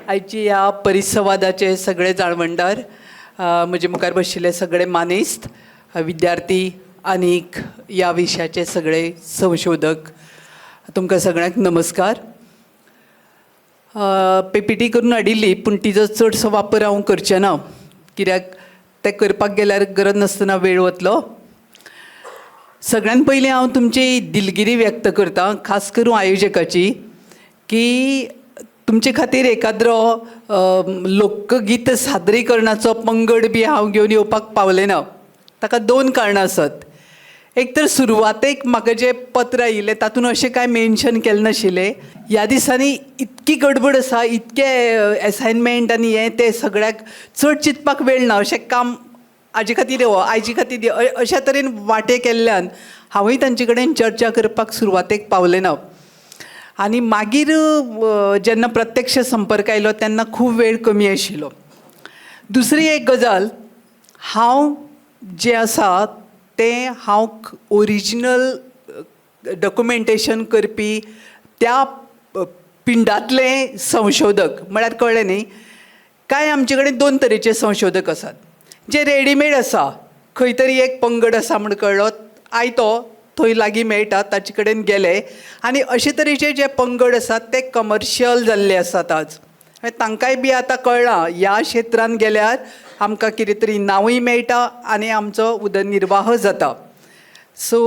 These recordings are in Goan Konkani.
आयची ह्या परिसंवादाचे सगळे जाळवणदार, म्हजे मुखार बशिल्ले सगळे मानेस्त, विद्यार्थी आनीक ह्या विशयाचे सगळे संशोधक, तुमकां सगळ्यांक नमस्कार. पीपीटी करून हाडिल्ली, पूण तिजो चडसो वापर हांव करचें ना, कित्याक तें करपाक गेल्यार गरज नासतना वेळ वतलो. सगळ्यान पयलीं हांव तुमची दिलगिरी व्यक्त करता, खास करून आयोजकाची, की तुमचे खातीर एकाद्रो लोकगीत सादरीकरणाचो पंगड बी हांव घेवन येवपाक पावलें ना. ताका दोन कारणां आसात. एक तर सुरवातेक म्हाका जें पत्र आयिल्लें तातूंत अशें कांय मेन्शन केलें नाशिल्लें. ह्या दिसांनी इतकी गडबड आसा, इतके एसायनमेंट आनी हें तें, सगळ्याक चड चिंतपाक वेळ ना. अशें काम हाजे खातीर हो, आयजे खातीर, अशा तरेन वांटे केल्ल्यान हांवूय तांचे कडेन चर्चा करपाक सुरवातेक पावलें ना. आनी मागीर जेन्ना प्रत्यक्ष संपर्क आयलो तेन्ना खूब वेळ कमी आशिल्लो. दुसरी एक गजाल, हांव जें आसा तें हांव ओरिजिनल डॉक्युमेंटेशन करपी त्या पिंडांतलें संशोधक. म्हळ्यार कळ्ळें न्ही, कांय आमचे कडेन दोन तरेचे संशोधक आसात. जे रेडीमेड आसा, खंय तरी एक पंगड आसा म्हूण कळ्ळो, आयतो थंय लागीं मेळटा ताचे कडेन गेले, आनी अशे तरेचे जे पंगड आसात ते कमर्शियल जाल्ले आसात आज. तांकांय बी आतां कळ्ळां ह्या क्षेत्रान गेल्यार आमकां कितें तरी नांवूय मेळटा आनी आमचो उदरनिर्वाह जाता. सो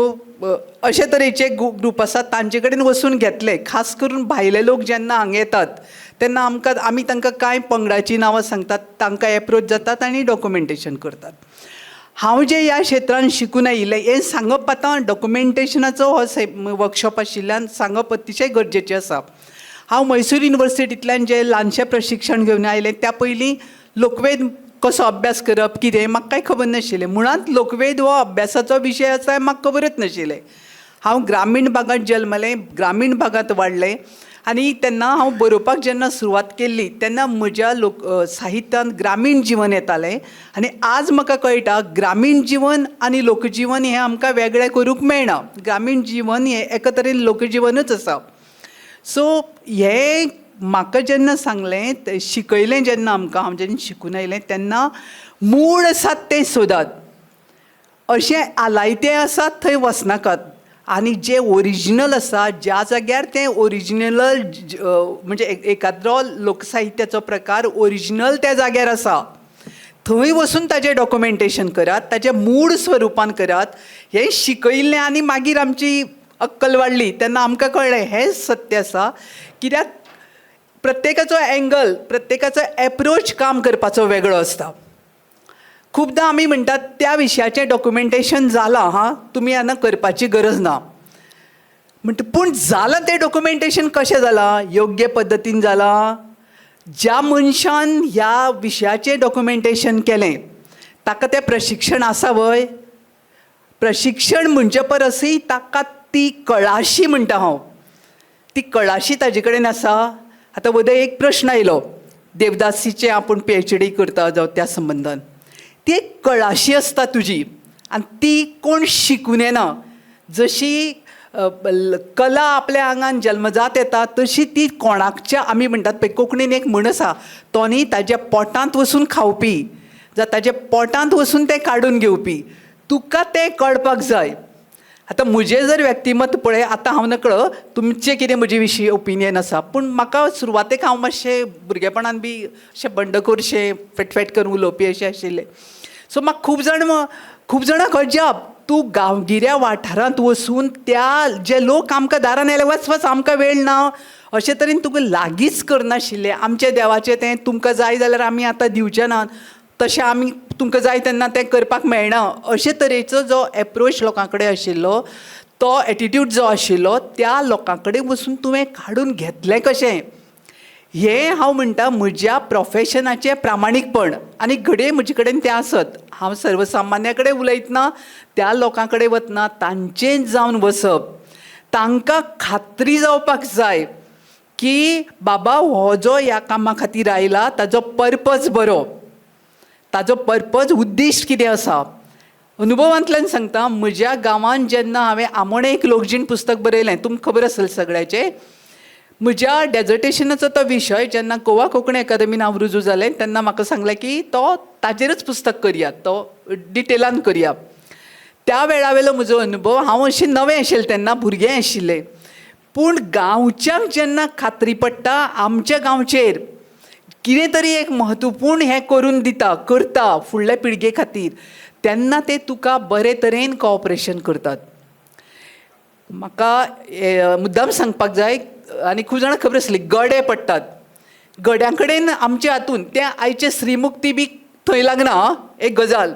अशे तरेचे ग्रूप आसात, तांचे कडेन वचून घेतले. खास करून भायले लोक जेन्ना हांगा येतात तेन्ना आमकां, आमी तांकां कांय पंगडाचीं नांवां सांगतात, तांकां एप्रोच जातात आनी डॉक्युमेंटेशन करतात. हांव जें ह्या क्षेत्रान शिकून आयिल्लें हें सांगप आतां डॉक्युमेंटेशनाचो हो वर्कशॉप आशिल्ल्यान सांगप अतिशय गरजेचें आसा. हांव मैसूर युनिवर्सिटींतल्यान जें ल्हानशें प्रशिक्षण घेवन आयलें, त्या पयलीं लोकवेद कसो अभ्यास करप कितें म्हाका कांय खबर नाशिल्लें. मुळांत लोकवेद हो अभ्यासाचो विशय आसा हें म्हाका खबरच नाशिल्लें. हांव ग्रामीण भागांत जल्मलें, ग्रामीण भागांत वाडलें, आनी तेन्ना हांव बरोवपाक जेन्ना सुरवात केल्ली तेन्ना म्हज्या लोक साहित्यांत ग्रामीण जिवन येतालें. आनी आज म्हाका कळटा, ग्रामीण जिवन आनी लोकजिवन हें आमकां वेगळें करूंक मेळना. ग्रामीण जिवन हें एका तरेन लोकजिवनूच आसा. सो हें म्हाका जेन्ना सांगलें, शिकयलें जेन्ना आमकां, हांव जेन्ना शिकून आयलें तेन्ना मूळ आसात तें सोदात, अशें आलायतें आसात थंय वचनाकात, आनी जें ओरिजिनल आसा ज्या जाग्यार तें ओरिजिनल, म्हणजे एकाद्रो लोकसाहित्याचो प्रकार ओरिजिनल त्या जाग्यार आसा थंय वचून ताजें डॉक्युमेंटेशन करात, ताजें मूळ स्वरुपान करात. हें शिकयल्लें आनी मागीर आमची अक्कल वाडली तेन्ना आमकां कळ्ळें हें सत्य आसा. कित्याक प्रत्येकाचो एंगल, प्रत्येकाचो एप्रोच काम करपाचो वेगळो आसता. खुबदां आमी म्हणटात त्या विशयाचें डॉक्युमेंटेशन जालां, हां, तुमी आतां करपाची गरज ना म्हणटा. पूण जालां तें डॉक्युमेंटेशन कशें जालां? योग्य पद्दतीन जालां? ज्या मनशान ह्या विशयाचें डॉक्युमेंटेशन केलें ताका तें प्रशिक्षण आसा व्हय? प्रशिक्षण म्हणचे परसय ताका ती कळाशी म्हणटा हांव, ती कळाशी ताजे कडेन आसा. आतां वदय एक प्रश्न आयलो, देवदासीचें आपूण पीएचडी करता जावं त्या संबंदान, ती एक कळाशी आसता तुजी आनी ती कोण शिकून येना. जशी कला आपल्या आंगान जल्मजात येता तशी ती कोणाकच्या, आमी म्हणटात पळय कोंकणीन एक म्हण आसा, तो न्ही ताज्या पोटांत वचून खावपी, जावं ताज्या पोटांत वचून तें काडून घेवपी, तुका तें कळपाक जाय. आतां म्हजें जर व्यक्तिमत्व पळय, आतां हांव नकळो तुमचें कितें म्हजे विशीं ओपिनियन आसा, पूण म्हाका सुरवातेक हांव मातशें भुरगेपणान बी अशें बंडखोरशें फेटफेट करून उलोवपी अशें आशिल्लें. सो म्हाका खूब जाणां अजाप, तूं गांवगिऱ्या वाठारांत वचून त्या जे लोक आमकां दारान आयले, वच वच आमकां वेळ ना अशे तरेन तुका लागींच करनाशिल्ले. आमच्या देवाचें तें तुमकां जाय जाल्यार आमी आतां दिवचे नात, तशें आमी तुमकां जाय तेन्ना तें करपाक मेळना, अशे तरेचो जो एप्रोच लोकां कडेन आशिल्लो, तो एटिट्यूड जो आशिल्लो, त्या लोकां कडेन वचून तुवें काडून घेतलें कशें? हें हांव म्हणटा म्हज्या प्रोफेशनाचें प्रामाणीकपण, आनी घडये म्हजे कडेन तें आसत. हांव सर्वसामान्या कडेन उलयतना, त्या लोकां कडेन वतना तांचेंच जावन वसप, तांकां खात्री जावपाक जाय की बाबा हो जो ह्या कामा खातीर आयला ताजो पर्पज बरो, ताजो पर्पज उद्दिश्ट कितें आसा. अनुभवांतल्यान सांगता, म्हज्या गांवांत जेन्ना हांवें आमोणें एक लोकजीण पुस्तक बरयलें, तुमकां खबर आसतलें सगळ्याचें, म्हज्या डेजर्टेशनाचो तो विशय जेन्ना गोवा कोंकणी अकादमीन हांव रुजू जालें तेन्ना म्हाका सांगलें की तो ताजेरच पुस्तक करया, तो डिटेलान करया. त्या वेळा वेलो म्हजो अनुभव, हांव अशें नवें आशिल्लें तेन्ना, भुरगें आशिल्लें, पूण गांवच्यांक जेन्ना खात्री पडटा आमच्या गांवचेर कितें तरी एक म्हत्वपूर्ण हें करून दिता करता फुडल्या पिळगे खातीर, तेन्ना ते तुका बरे तरेन कॉपरेशन करतात. म्हाका मुद्दाम सांगपाक जाय आनी खूब जाणां खबर आसली, गडे पडटात, गड्यां कडेन आमच्या हातून तें आयचे स्त्रीमुक्ती बी थंय लागना. एक गजाल,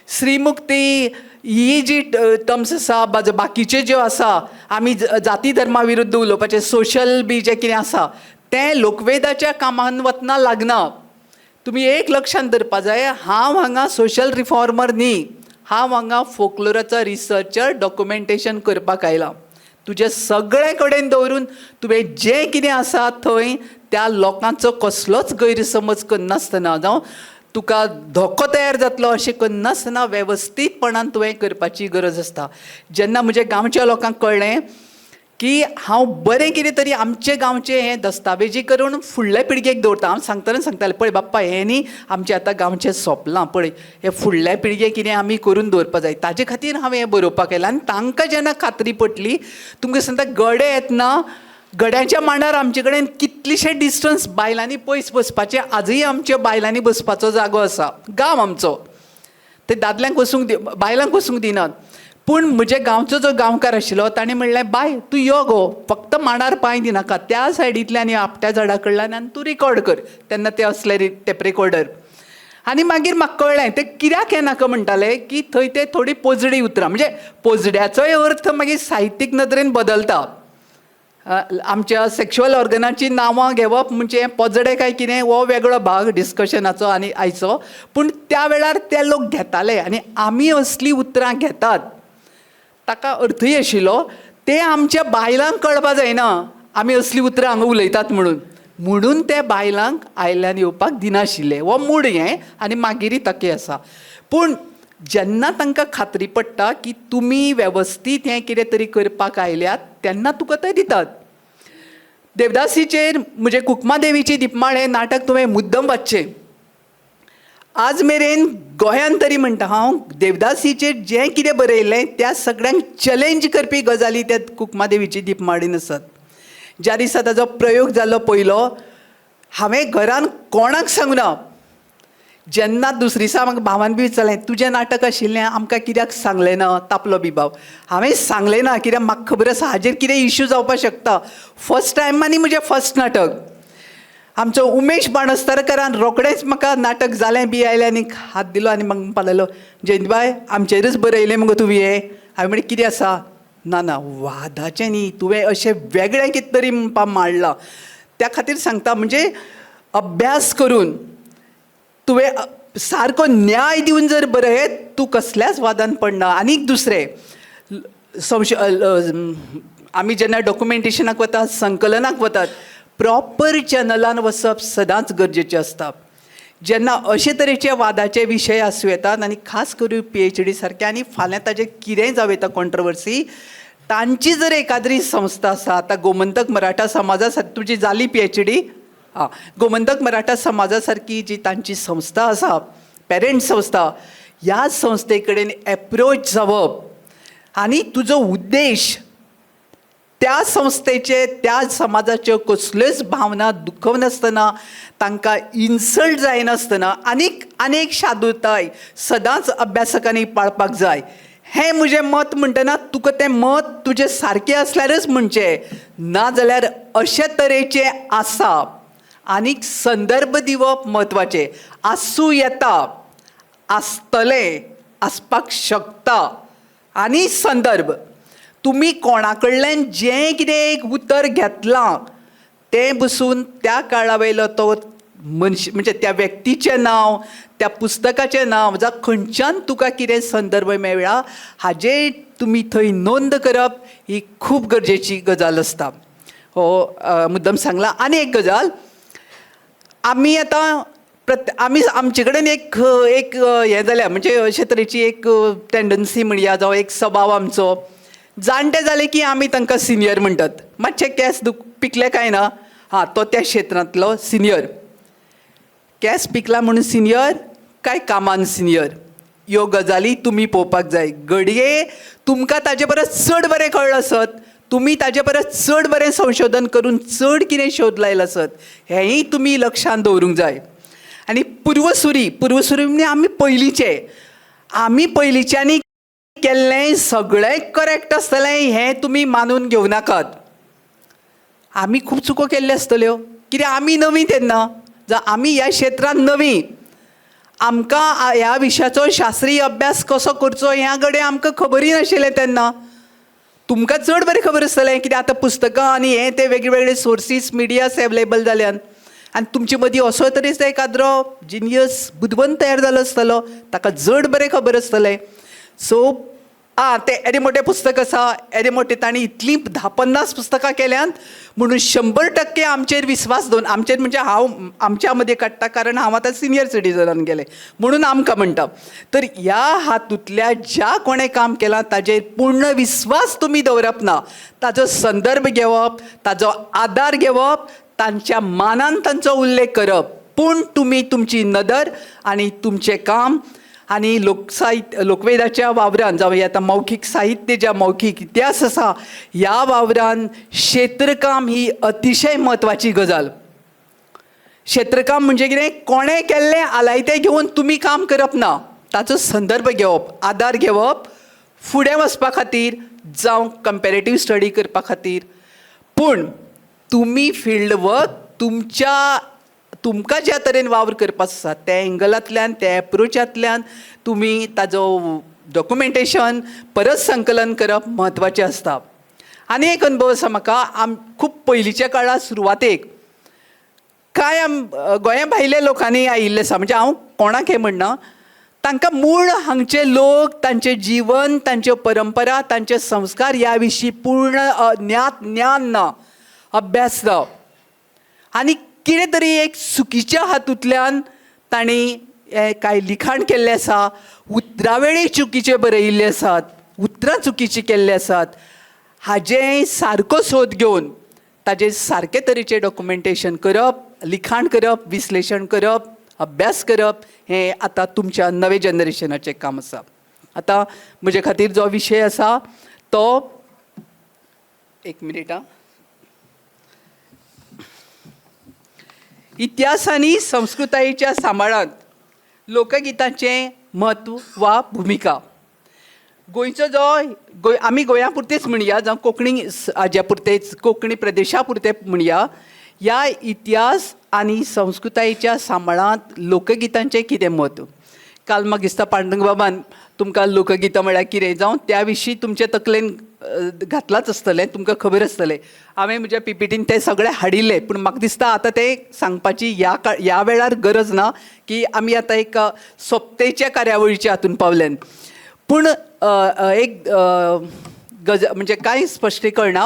स्त्रीमुक्ती ही जी टर्म्स आसा, बाकीचे ज्यो आसा, आमी जाती धर्मा विरुद्ध उलोवपाचें, सोशल बी जें कितें आसा तें लोकवेदाच्या कामान वतना लागना. तुमी एक लक्षांत दवरपा जाय, हांव हांगा सोशल रिफॉर्मर न्ही, हांव हांगा फोकलोराचो रिसर्चर, डॉक्युमेंटेशन करपाक आयलां. तुजें सगळे कडेन दवरून तुवें जें कितें आसा थंय त्या लोकांचो कसलोच गैरसमज करनासतना, जावं तुका धोको तयार जातलो अशें करनासतना वेवस्थीतपणान तुवें करपाची गरज आसता. जेन्ना म्हज्या गांवच्या लोकांक कळ्ळें की हांव बरें कितें तरी आमचे गांवचें हें दस्तावेजीकरण फुडल्या पिळगेक दवरता, हांव सांगतना सांगतालें, पळय बाप्पा हें न्ही आमचें आतां गांवचें सोंपलां, पळय हें फुडल्या पिळगेक कितें आमी करून दवरपा जाय, ताजे खातीर हांवें हें बरोवपाक आयलां. आनी तांकां जेन्ना खात्री पटली, तुमकां सांगता, गडे येतना गड्यांच्या मांडार आमचे कडेन कितलेशे डिस्टन्स बायलांनी पयस बसपाचें, आजूय आमच्या बायलांनी बसपाचो जागो आसा, गांव आमचो, ते दादल्यांक वचूंक बायलांक वचूंक दिनात. पूण म्हज्या गांवचो जो गांवकार आशिल्लो ताणें म्हणलें, बाय तूं यो गो, फक्त मांडार पांय दिनाका, त्या सायडींतल्यान आपट्या झाडा कडल्यान आनी तूं रिकॉर्ड कर. तेन्ना ते असले टेप रिकॉर्डर. आनी मागीर म्हाका कळ्ळें ते कित्याक हें नाका म्हणटाले, की थंय ते थोडी पोजडी उतरां, म्हणजे पोजड्याचोय अर्थ मागीर साहित्यीक नदरेन बदलता. आमच्या सेक्शुअल ऑर्गनाची नांवां घेवप म्हणजे पोजडे काय कितें हो वेगळो भाग डिस्कशनाचो आनी आयचो, पूण त्या वेळार ते लोक घेताले आनी आमी असलीं उतरां घेतात ताका अर्थूय आशिल्लो. ते आमच्या बायलांक कळपा जायना आमी असलीं उतरां हांगा उलयतात म्हणून, म्हणून ते बायलांक आयल्यान येवपाक दिनाशिल्ले. हो मूड हें आनी मागीरय ताकी आसा. पूण जेन्ना तांकां खात्री पडटा की तुमी वेवस्थीत हें कितें तरी करपाक आयल्यात तेन्ना तुका ते दितात. देवदासीचेर म्हजें कुकमादेवीची दिपमाळ हें नाटक तुवें मुद्दम वाचचें. आज मेरेन गोंयांत तरी म्हणटा हांव, देवदासीचेर जें कितें बरयलें त्या सगळ्यांक चॅलेंज करपी गजाली त्या कुकमादेवीची दिपमाळीन आसात. ज्या दिसा ताजो प्रयोग जालो पयलो, हांवें घरान कोणाक सांगना. जेन्ना दुसरे दिसा म्हाका भावान बी विचारलें, तुजें नाटक आशिल्लें आमकां कित्याक सांगलें ना, तापलो बी भाव. हांवें सांगलें ना कित्याक म्हाका खबर आसा हाजेर कितें इश्यू जावपाक शकता. फर्स्ट टायम आनी म्हजें फर्स्ट नाटक, आमचो उमेश बाणस्तारकरान रोखडेंच म्हाका नाटक जालें बी आयलें आनी हात दिलो आनी म्हाका म्हणपाक लागलो, जयंतबाय आमचेरच बरयलें मुगो तुवें हें. हांवें म्हणलें कितें आसा, ना ना वादाचें न्ही, तुवें अशें वेगळें कितें तरी म्हणपा मांडलां. त्या खातीर सांगता, म्हणजे अभ्यास करून तुवें सारको न्याय दिवन जर बरयत तूं कसल्याच वादान पडना. आनीक दुसरें संश आमी जेन्ना डॉक्युमेंटेशनाक वतात, संकलनाक वतात, प्रॉपर चॅनलान वचप सदांच गरजेचें आसता. जेन्ना अशे तरेचे वादाचे विशय आसूं येतात आनी खास करून PhD सारके, आनी फाल्यां ताजें कितेंय जावं येता कॉन्ट्रवर्सी, तांची जर एकाद्री संस्था आसा, आतां गोमंतक मराठा समाजा सारकी तुजी जाली PhD, आं, गोमंतक मराठा समाजा सारकी जी तांची संस्था आसा, पेरंट संस्था, ह्या संस्थे कडेन एप्रोच जावप आनी तुजो उद्देश त्या संस्थेचे त्या समाजाच्यो कसल्योच भावना दुखवनासतना, तांकां इन्सल्ट जायनासतना, आनीक आनीक शादुरताय सदांच अभ्यासकांनी पाळपाक जाय. हें म्हजें मत म्हणटना तुका तें मत तुजें सारकें आसल्यारच म्हणचें, नाजाल्यार अशे तरेचें आसा आनीक संदर्भ दिवप म्हत्वाचें आसूं येता, आसतलें, आसपाक शकता. आनी संदर्भ तुमी कोणा कडल्यान जें कितें एक उतर घेतलां तें बसून त्या काळा वयलो तो मनश म्हणजे त्या व्यक्तीचें नांव, त्या पुस्तकाचें नांव, जावं खंयच्यान तुका कितें संदर्भ मेळ्ळा हाजें तुमी थंय नोंद करप ही खूब गरजेची गजाल आसता. हो मुद्दम सांगला. आनी एक गजाल, आमी आतां आमी आमचे कडेन एक एक हें जाल्या, म्हणजे अशे तरेची एक टेंडन्सी म्हणया, जावं एक स्वभाव आमचो, जाणटे जाले की आमी तांकां सिनियर म्हणटात. मातशे केंस पिकले काय ना, हां तो त्या क्षेत्रांतलो सिनियर. केंस पिकला म्हणून सिनियर काय कामान सिनियर, ह्यो गजाली तुमी पळोवपाक जाय. घडये तुमकां ताजे परस चड बरें कळ्ळें आसत, तुमी ताजे परस चड बरें संशोधन करून चड कितें शोध लायलो आसत, हेंय तुमी लक्षांत दवरूंक जाय. आनी पुर्वसुरी, पुर्वसुरी म्हणजे आमी पयलींचे, आमी पयलींच्यांनी केल्लें सगळें करेक्ट आसतलें हें तुमी मानून घेवं नाकात. आमी खूब चुको केल्ल्यो आसतल्यो, कित्याक आमी नवीं तेन्ना, जावं आमी ह्या क्षेत्रांत नवीं, आमकां ह्या विशयाचो शास्त्रीय अभ्यास कसो करचो ह्या घडये आमकां खबरूय नाशिल्लें तेन्ना. तुमकां चड बरें खबर आसतलें, कित्याक आतां पुस्तकां आनी हें तें वेगळे वेगळे सोर्सीस मिडियास एवेलेबल जाल्यान, आनी तुमचे मदीं असो तरेचो एकाद्रो जिनियस बुदवंत तयार जालो आसतलो, ताका चड बरें खबर आसतलें. सो आं तें येदें मोटें पुस्तक आसा, येदें मोटें तांणी इतलीं 10-50 पुस्तकां केल्यांत म्हणून 100% आमचेर विस्वास दवरून, आमचेर म्हणजे हांव आमच्या मदीं काडटा कारण हांव आतां सिनियर सिटीजनान गेलें म्हणून आमकां म्हणटा. तर ह्या हातूंतल्या ज्या कोणें काम केलां ताजेर पूर्ण विस्वास तुमी दवरप ना, ताजो संदर्भ घेवप, ताजो आदार घेवप, तांच्या मानान तांचो उल्लेख करप, पूण तुमी तुमची नदर आनी तुमचें काम आनी लोकसाहित्य लोकवेदाच्या वावरान, जावं आतां मौखीक साहित्य ज्या मौखीक इतिहास आसा ह्या वावरान क्षेत्रकाम ही अतिशय म्हत्वाची गजाल. क्षेत्रकाम म्हणजे कितें, कोणें केल्लें आलायतें घेवन तुमी काम करप ना, ताचो संदर्भ घेवप, आदार घेवप फुडें वचपा खातीर जावं कंपेरेटीव स्टडी करपा खातीर. पूण तुमी फिल्ड वर्क तुमच्या तुमकां ज्या तरेन वावर करपाचो आसा त्या एंगलांतल्यान, त्या एप्रोचांतल्यान तुमी ताजो डॉक्युमेंटेशन परत संकलन करप म्हत्वाचें आसता. आनी एक अनुभव आसा म्हाका, खूब पयलींच्या काळार सुरवातेक कांय गोंया भायल्या लोकांनी आयिल्लें आसा, म्हणजे हांव कोणाक हें म्हणना, तांकां मूळ हांगचे लोक, तांचें जीवन, तांच्यो परंपरा, तांचे संस्कार ह्या विशीं पूर्ण ज्ञान ना, अभ्यास ना, आनी कितें तरी एक चुकीच्या हातूंतल्यान तांणी कांय लिखाण केल्लें आसा, उतरावेळी चुकीचें बरयिल्लें आसात, उतरां चुकीचीं केल्लीं आसात. हाजें सारको सोद घेवन ताजें सारके तरेचें डॉक्युमेंटेशन करप, लिखाण करप, विश्लेशण करप, अभ्यास करप हें आतां तुमच्या नवे जनरेशनाचें काम आसा. आतां म्हजे खातीर जो विशय आसा तो एक मिनीट आं, इतिहास आनी संस्कृतायेच्या सांबाळांत लोकगिताचें म्हत्व वा भुमिका. गोंयचो जो आमी गोंया पुरतेच म्हणया, जावं कोंकणी हाज्या पुरतेच, कोंकणी प्रदेशा पुरते म्हणया, ह्या इतिहास आनी संस्कृतायेच्या सांबाळांत लोकगितांचें कितें म्हत्व. काल म्हाका दिसता पांडुरंग तुमकां लोकगितां म्हळ्यार कितें जावं त्या विशीं तुमचे तकलेन घातलांच आसतलें, तुमकां खबर आसतलें. हांवें म्हज्या पीपीटीन तें सगळें हाडिल्लें, पूण म्हाका दिसता आतां तें सांगपाची ह्या वेळार गरज ना की आमी आतां एक सोंपतेच्या कार्यावळीच्या हातून पावल्यान. पूण एक गजा म्हणजे कांय स्पश्टीकरण,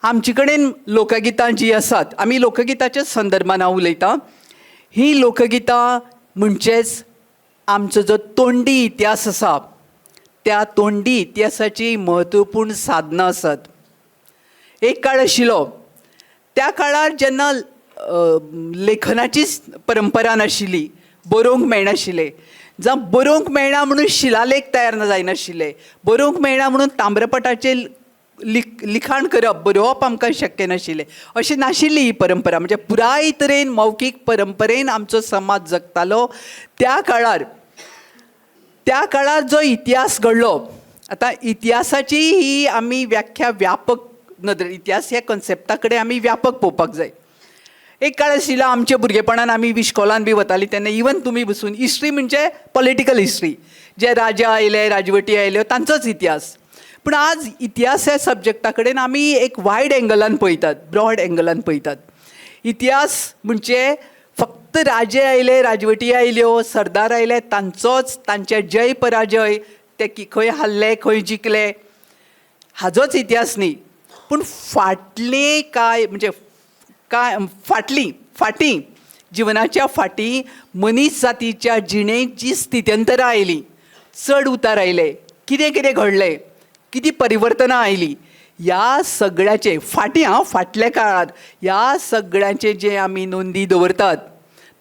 आमचे कडेन लोकगितां जीं आसात, आमी लोकगिताच्या संदर्भान हांव उलयतां, हीं लोकगितां म्हणचेच आमचो जो तोंडी इतिहास आसा त्या तोंडी इतिहासाची म्हत्वपूर्ण साधनां आसात. एक काळ आशिल्लो त्या काळार जेन्ना लेखनाची परंपरा नाशिल्ली, बरोवंक मेळनाशिल्लें, जावं बरोवंक मेळना म्हणून शिलालेख तयार जायनाशिल्ले, बरोवंक मेळना म्हणून ताम्रपटाचेर लिखाण करप, बरोवप आमकां शक्य नाशिल्लें, अशें नाशिल्ली ही परंपरा. म्हणजे पुराय तरेन मौखीक परंपरेन आमचो समाज जगतालो. त्या काळार, त्या काळार जो इतिहास घडलो, आतां इतिहासाची ही आमी व्याख्या व्यापक नदर, इतिहास ह्या कॉन्सेप्टा कडेन आमी व्यापक पळोवपाक जाय. एक काळ आशिल्लो आमच्या भुरगेपणान आमी इश्कोलान बी वतालीं तेन्ना इवन तुमी बसून हिस्ट्री म्हणजे पॉलिटिकल हिस्ट्री, जे राजा आयले, राजवटी आयल्यो तांचोच इतिहास. पूण आज इतिहास ह्या सब्जॅक्टा कडेन आमी एक वायड एंगलान पळयतात, ब्रॉड एंगलान पळयतात. इतिहास म्हणजे फक्त राजे आयले, राजवटी आयल्यो, सरदार आयले, तांचोच, तांचे जय पराजय, ते खंय हारले खंय जिखले हाजोच इतिहास न्ही, पूण फाटले कांय म्हणजे कांय फाटली फाटीं जिवनाच्या फाटीं मनीस जातीच्या जिणेंत जी स्थित्यंतरां आयलीं, चड उतार आयले, कितें कितें घडलें, कितें परिवर्तनां आयलीं, ह्या सगळ्याचें फाटीं हांव फाटल्या काळार ह्या सगळ्यांचे जे आमी नोंदी दवरतात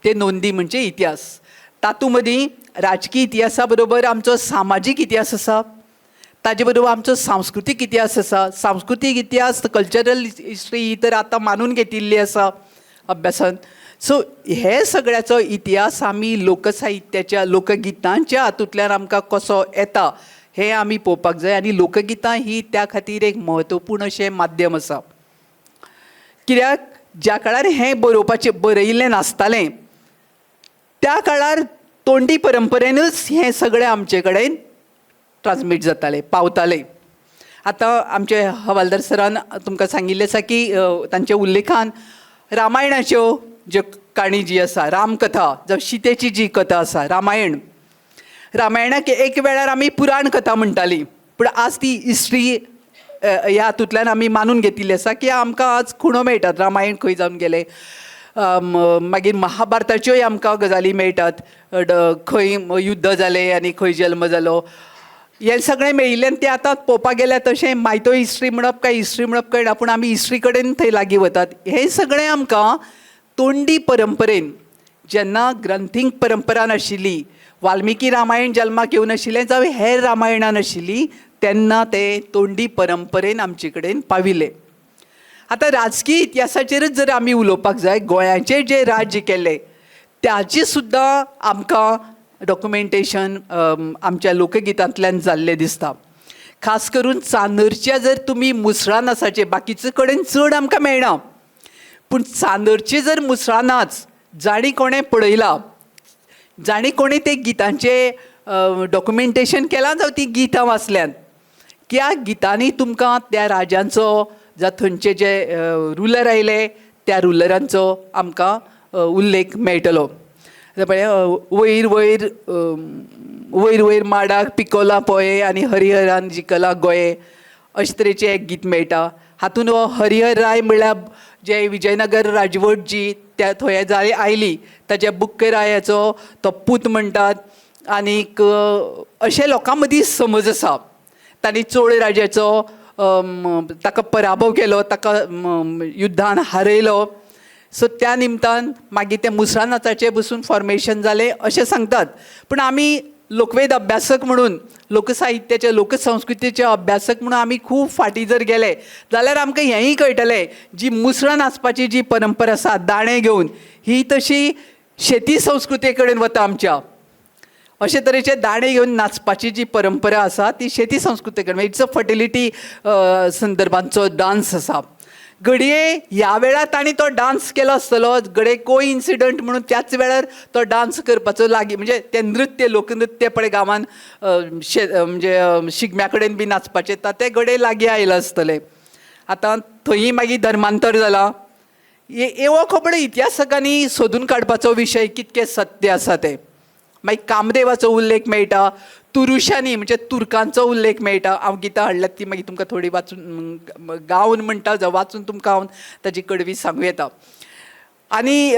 ते नोंदी म्हणजे इतिहास. तातूंत मदीं राजकी इतिहासा बरोबर आमचो सामाजीक इतिहास आसा, ताजे बरोबर आमचो सांस्कृतीक इतिहास आसा. सांस्कृतीक इतिहास, कल्चरल हिस्ट्री ही तर आतां मानून घेतिल्ली आसा अभ्यासान. सो हे सगळ्याचो इतिहास आमी लोकसाहित्याच्या, लोकगितांच्या हातूंतल्यान आमकां कसो येता हें आमी पळोवपाक जाय. आनी लोकगितां ही त्या खातीर एक म्हत्वपूर्ण अशें माध्यम आसा. कित्याक ज्या काळार हें बरोवपाचें बरयिल्लें नासतालें त्या काळार तोंडी परंपरेनूच हें सगळें आमचे कडेन ट्रान्समीट जातालें, पावतालें. आतां आमचे हवालदार सरान तुमकां सांगिल्लें आसा की तांच्या उल्लेखान रामायणाच्यो ज्यो काणी जी आसा, रामकथा जावं सीतेची जी कथा आसा, रामायण, रामायणाक एक वेळार आमी पुराण कथा म्हणटालीं, पूण आज ती हिस्ट्री ह्या हातूंतल्यान आमी मानून घेतिल्ली आसा की आमकां आज खुणो मेळटात, रामायण खंय जावन गेलें. मागीर महाभारताच्योय आमकां गजाली मेळटात, खंय युद्ध जालें आनी खंय जल्म जालो, हें सगळें मेळिल्ल्यान तें आतां पळोवपाक गेल्यार तशें मायतो हिस्ट्री म्हणप काय हिस्ट्री म्हणप कळना, पूण आमी हिस्ट्री कडेन थंय लागीं वतात. हें सगळें आमकां तोंडी परंपरेन, जेन्ना ग्रंथीक परंपरा नाशिल्ली, वाल्मिकी रामायण जल्माक येवनाशिल्लें जावं हेर रामायणां नाशिल्लीं, तेन्ना तें तोंडी परंपरेन आमचे कडेन पाविल्लें. आतां राजकीय इतिहासाचेरच जर आमी उलोवपाक जाय, गोंयाचेर जें राज्य केल्लें ताचें सुद्दां आमकां डॉक्युमेंटेशन आमच्या लोकगितांतल्यान जाल्लें दिसता. खास करून चांदरच्या जर तुमी मुसळां नाचाचे, बाकीचे कडेन चड आमकां मेळना, पूण चांदरचे जर मुसळां नाच जाणी कोणें पळयला, जाणी कोणें ते गितांचें डॉक्युमेंटेशन केलां जावं तीं गितां वाचल्यांत, त्या गितांनी तुमकां त्या राजांचो जावं थंयचे जे रुलर आयले त्या रुलरांचो आमकां उल्लेख मेळटलो. पळय, वयर वयर वयर वयर माडाक पिकोला पोये आनी हरिहरान जिखला गोये, अशे तरेचें एक गीत मेळटा. हातूंत हो हरिहर राय म्हणल्यार जे विजयनगर राजवट जी त्या थंय जाय आयली ताच्या बुक्क रायाचो तो पूत म्हणटात. आनीक अशें लोकां मदीं समज आसा, तांणी चोळ राजाचो ताका पराभव केलो, ताका युद्धान हारयलो. सो त्या निमतान मागीर तें मुसळां नाचाचें बसून फॉर्मेशन जालें अशें सांगतात. पूण आमी लोकवेद अभ्यासक म्हणून, लोकसाहित्याचे, लोकसंस्कृतीचे अभ्यासक म्हणून आमी खूब फाटीं जर गेले जाल्यार आमकां हेंय कळटलें, जी मुसळां नाचपाची जी परंपरा आसा दाणे घेवन, ही तशी शेती संस्कृते कडेन वता आमच्या. अशे तरेचे दाणे घेवन नाचपाची जी परंपरा आसा ती शेती संस्कृते कडेन, it's a fertility संदर्भांचो डांस आसा. घडये ह्या वेळार तांणी तो डांस केलो आसतलो, घडये को इन्सिडंट म्हणून त्याच वेळार तो डांस करपाचो लागीं, म्हणजे तें नृत्य, लोकनृत्य पळय गांवान म्हणजे शिगम्या कडेन बी नाचपाचें, तें घडये लागीं आयलां आसतलें. आतां थंयी मागीर धर्मांतर जालां. हो खबर इतिहासकांनी सोदून काडपाचो विशय, कितकें सत्य आसा तें. मागीर कामदेवाचो उल्लेख मेळटा, तुरुशांनी म्हणजे तुर्कांचो उल्लेख मेळटा. हांव गितां हाडल्यात ती मागीर तुमकां थोडी वाचून गावन म्हणटा, जावं वाचून तुमकां हांव ताची कडवी सांगूं येता. आनी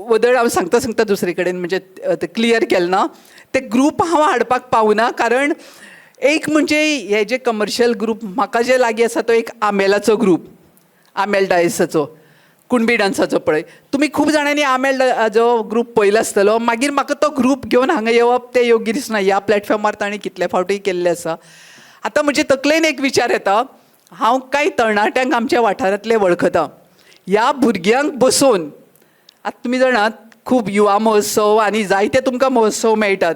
वदळ हांव सांगता सांगता दुसरे कडेन म्हणजे ते क्लियर केलें ना, ते ग्रूप हांव हाडपाक पावना, कारण एक म्हणजे हे जे कमर्शियल ग्रूप म्हाका जे लागीं आसा तो एक आमेलाचो ग्रूप, आमेल डायसाचो, कुणबी डांसाचो. पळय तुमी खूब जाणांनी आमेल जो ग्रूप पळयलो आसतलो. मागीर म्हाका तो ग्रूप घेवन हांगा येवप तें योग्य दिसना. ह्या प्लॅटफॉर्मार ताणें कितले फावटी केल्लें आसा. आतां म्हजे तकलेन एक विचार येता, हांव कांय तरणाट्यांक आमच्या वाठारांतले वळखता, ह्या भुरग्यांक बसोवन, आतां तुमी जाणात खूब युवा महोत्सव आनी जायते तुमकां महोत्सव मेळटात,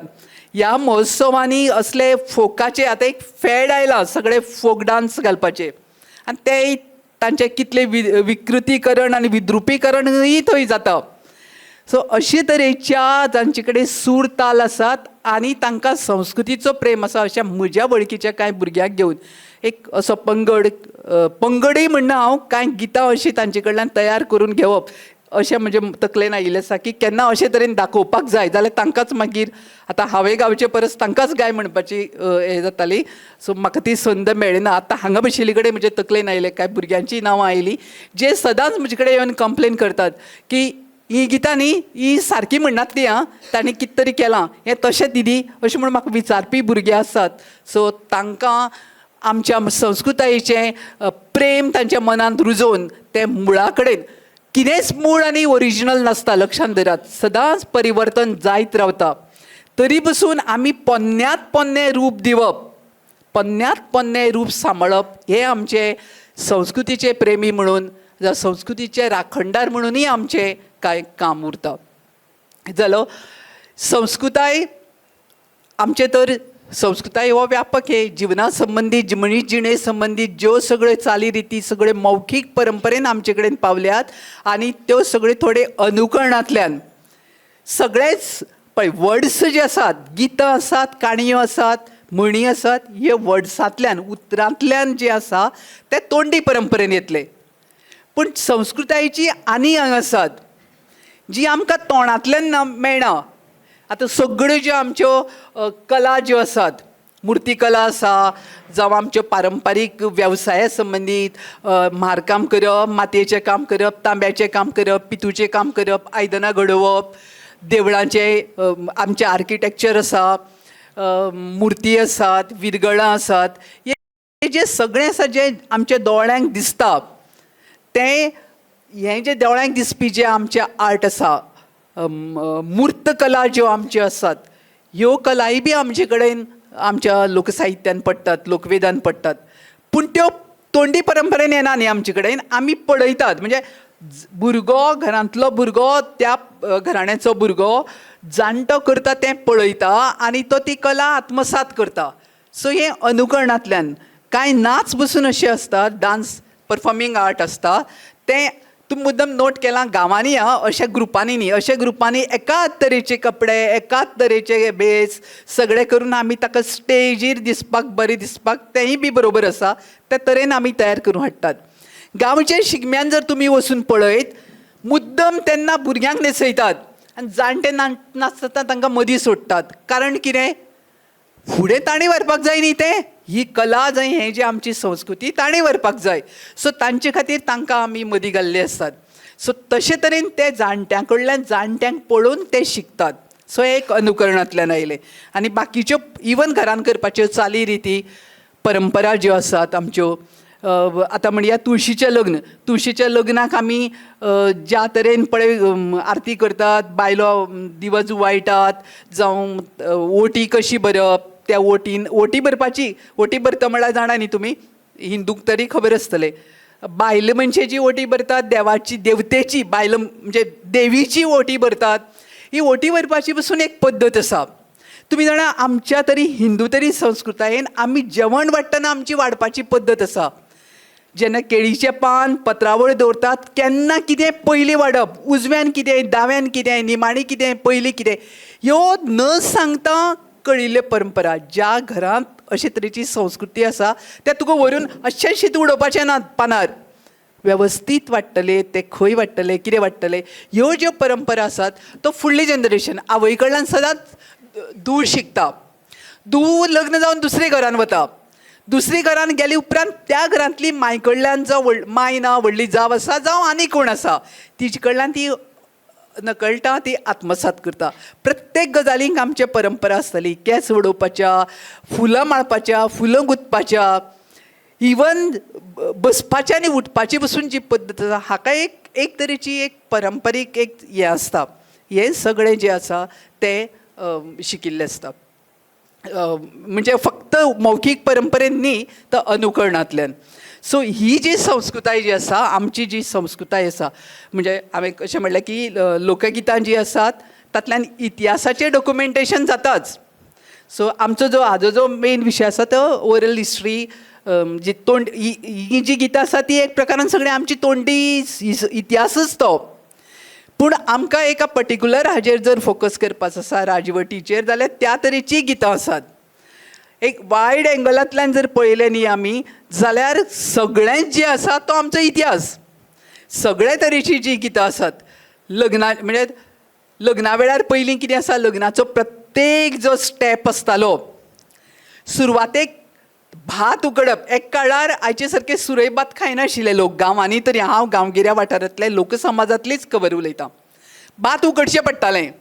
ह्या महोत्सवांनी असले फोकाचे आतां एक फॅड आयला सगळे फोक डांस घालपाचे, आनी ते तांचें कितलें विकृतीकरण आनी विद्रुपीकरणूय थंय जाता. सो अशे तरेच्या जांचे कडेन सूर ताल आसात आनी तांकां संस्कृतीचो प्रेम आसा, अशा म्हज्या वळखीच्या कांय भुरग्यांक घेवन एक असो पंगड, पंगडय म्हणना हांव, कांय गितां अशीं तांचे कडल्यान तयार करून घेवप अशें म्हजे तकलेन आयिल्लें आसा की केन्ना अशे तरेन दाखोवपाक जाय जाल्यार तांकांच मागीर आतां हांवें गावचे परस तांकांच गाय म्हणपाची हें जाताली. सो म्हाका ती संद मेळ्ळी ना. आतां हांगा बशिल्ले कडेन म्हजे तकलेन आयलें, कांय भुरग्यांचीं नांवां आयलीं जे सदांच म्हजे कडेन येवन कंप्लेन करतात की ही गितां न्ही ही सारकी म्हणनात ती, आं तांणी कितें तरी केलां हें तशें दिदी, अशें म्हणून म्हाका विचारपी भुरगे आसात. सो तांकां आमच्या संस्कृतायेचें प्रेम तांच्या मनांत रुजोवन तें मुळा कडेन, कितेंच मूळ आनी ओरिजिनल नासता, लक्षांत धरात, सदांच परिवर्तन जायत रावता. तरी पसून आमी पोन्न्यांत पोन्नें रूप दिवप, पोन्न्यांत पोन्नें रूप सांबाळप हें आमचें संस्कृतीचे प्रेमी म्हणून जावं संस्कृतीचे राखणदार म्हणुनूय आमचें कांय काम उरता. जालो संस्कृताय आमचें, तर संस्कृताय हो व्यापक हे जिवना संबंदीत, मनीस जिणे संबंदीत ज्यो सगळ्यो चाली रिती सगळे मौखीक परंपरेन आमचे कडेन पावल्यात आनी त्यो सगळे थोडे अनुकरणांतल्यान सगळेच पळय वर्ड्स जे आसात, गितां आसात, काणयो आसात, म्हणी आसात, हे वर्ड्सांतल्यान उतरांतल्यान जे आसा ते तोंडी परंपरेन येतले. पूण संस्कृतायेची आनी आंग आसात जी आमकां तोंडांतल्यान ना मेळना. आतां सगळ्यो ज्यो आमच्यो कला ज्यो आसात, मुर्तीकला आसा जावं आमच्यो पारंपारीक वेवसाया संबंदीत म्हारकाम करप, मातयेचें काम करप, तांब्याचें काम करप, पितूचें काम करप, आयदनां घडोवप, देवळांचें आमचें आर्किटेक्चर आसा, मुर्ती आसात, विरगळां आसात, हे जें सगळें आसा जें आमच्या दोळ्यांक दिसता तें, हें जें दोळ्यांक दिसपी जें आमचें आर्ट आसा, मूर्त कला ज्यो आमच्यो आसात, ह्यो कलाय बी आमचे कडेन आमच्या लोकसाहित्यान पडटात, लोकवेदान पडटात. पूण त्यो तोंडी परंपरेन येना न्ही आमचे कडेन, आमी पळयतात. म्हणजे भुरगो, घरांतलो भुरगो, त्या घराण्याचो भुरगो जाणटो करता तें पळयता आनी तो ती कला आत्मसात करता. सो हें अनुकरणांतल्यान. कांय नाच बसून अशे आसता, डांस परफॉर्मींग आर्ट आसता, तें तुमी मुद्दम नोट केलां गांवांनी, आं, अशा ग्रुपांनी न्ही, अशा ग्रुपांनी एकाच तरेचे कपडे, एकाच तरेचे भेस सगळे करून आमी ताका स्टेजीर दिसपाक बरें दिसपाक, तेंय बी बरोबर आसा, त्या तरेन आमी तयार करून हाडटात. गांवचे शिगम्यान जर तुमी वचून पळयत, मुद्दम तेन्ना भुरग्यांक न्हेसयतात आनी जाणटे नाचता तांकां मदीं सोडटात. कारण कितें, फुडें तांणी व्हरपाक जाय न्ही तें, ही कला जाय, हें जें आमची संस्कृती तांणी व्हरपाक जाय. सो तांचे खातीर तांकां आमी मदीं घाल्ले आसतात. सो तशे तरेन ते जाणट्यां कडल्यान जाणट्यांक पळोवन ते शिकतात. सो एक अनुकरणांतल्यान आयलें. आनी बाकीच्यो इवन घरान करपाच्यो चाली रिती परंपरा ज्यो आसात आमच्यो, आतां म्हणया तुळशीचें लग्न, तुळशीच्या लग्नाक आमी ज्या तरेन पळय आरती करतात, बायलो दिवज उवाळटात, जावं ओटी कशी भरप, त्या ओटीन ओटी भरपाची, ओटी भरता म्हळ्यार जाणा न्ही तुमी, हिंदूक तरी खबर आसतलें, बायल मनशेची ओटी भरतात, देवाची देवतेची, बायल म्हणजे देवीची ओटी भरतात. ही ओटी भरपाची पसून एक पद्दत आसा. तुमी जाणा, आमच्या तरी हिंदू तरी संस्कृतायेन आमी जेवण वाडटना आमची वाडपाची पद्दत आसा. जेन्ना केळीचें पान पत्रावळ दवरतात, केन्ना कितें पयलीं वाडप, उजव्यान कितें, दाव्यान कितें, निमाणी कितें, पयलीं कितें, ह्यो न सांगता कळिल्ल्यो परंपरा. ज्या घरांत अशे तरेची संस्कृती आसा त्या तुका व्हरून अशें शीत उडोवपाचें ना पानार, वेवस्थीत वाडटले, ते खंय वाडटले, कितें वाडटले, ह्यो ज्यो परंपरा आसात तो फुडली जनरेशन आवय कडल्यान सदांच धूव शिकता. धूव लग्न जावन दुसरे घरान वता, दुसरी घरान गेले उपरांत त्या घरांतली मांय कडल्यान, जावं व्हड मांय ना, व्हडली जाव आसा, जावं आनी कोण आसा, तिचे कडल्यान ती नकळटा ती आत्मसात करता. प्रत्येक गजालींक आमचे परंपरा आसताली, केंस वडोवपाच्या, फुलां माळपाच्या, फुलां गुंतपाच्या, इवन बसपाची आनी उठपाची पसून जी पद्दत आसा, हाका एक एक तरेची एक परंपरीक एक हें आसता. हें सगळें जें आसा तें शिकिल्लें आसता, म्हणजे फक्त मौखीक परंपरेन न्ही तर अनुकरणांतल्यान. सो ही जी संस्कृताय जी आसा, आमची जी संस्कृताय आसा, म्हणजे हांवें कशें म्हणलें की लोकगितां जीं आसात तातल्यान इतिहासाचें डॉक्युमेंटेशन जाताच. सो आमचो जो हाजो जो मेन विशय आसा तो ओरल हिस्ट्री, जी तोंड ही ही जी गितां आसा ती एक प्रकारान सगळी आमची तोंडी इतिहासच तो. पूण आमकां एका पर्टिक्युलर हाजेर जर फोकस करपाचो आसा, राजवटीचेर, जाल्यार त्या तरेचीं गितां आसात. एक वायड एंगलांतल्यान जर पळयलें न्ही आमी जाल्यार सगळेंच जें आसा तो आमचो इतिहास. सगळे तरेचीं जीं गितां आसात, लग्ना म्हणजे लग्ना वेळार पयलीं कितें आसा, लग्नाचो प्रत्येक जो स्टेप आसतालो, सुरवातेक भात उकडप. एक काळार आयचे सारके सुरय भात खायनाशिल्ले लोक गांवांनी तरी, हांव गांवगिऱ्या वाठारांतले लोकसमाजांतलीच खबर उलयतां. भात उकडचें पडटालें.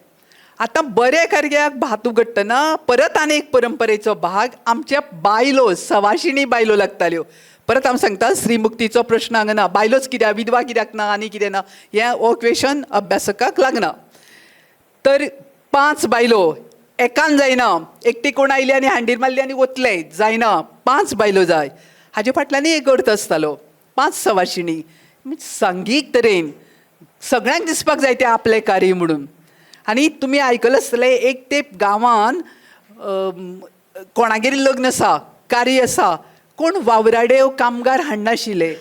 आतां बऱ्या कार्याक भात उगडटना परत आनी एक परंपरेचो भाग आमच्या बायलो, सवाशिणी बायलो लागताल्यो. परत हांव सांगता, स्त्रीमुक्तीचो प्रश्न हांगा ना, बायलोच कित्याक, विधवा कित्याक ना आनी कितें ना, हें हो क्वेशन अभ्यासकाक लागना. तर 5 बायलो एकान जायना, एकटी कोण आयली आनी हांडीर मारली आनी वतले जायना, 5 बायलो जाय. हाजे फाटल्यानूय एक अर्थ आसतालो. 5 सवाशिणी सांघीक तरेन सगळ्यांक दिसपाक जाय तें आपलें कार्य म्हणून. आनी तुमी आयकलां आसतलें, एक तेंप गांवान कोणागेर लग्न आसा, कार्य आसा, कोण वावराडे कामगार हाडनाशिल्ले,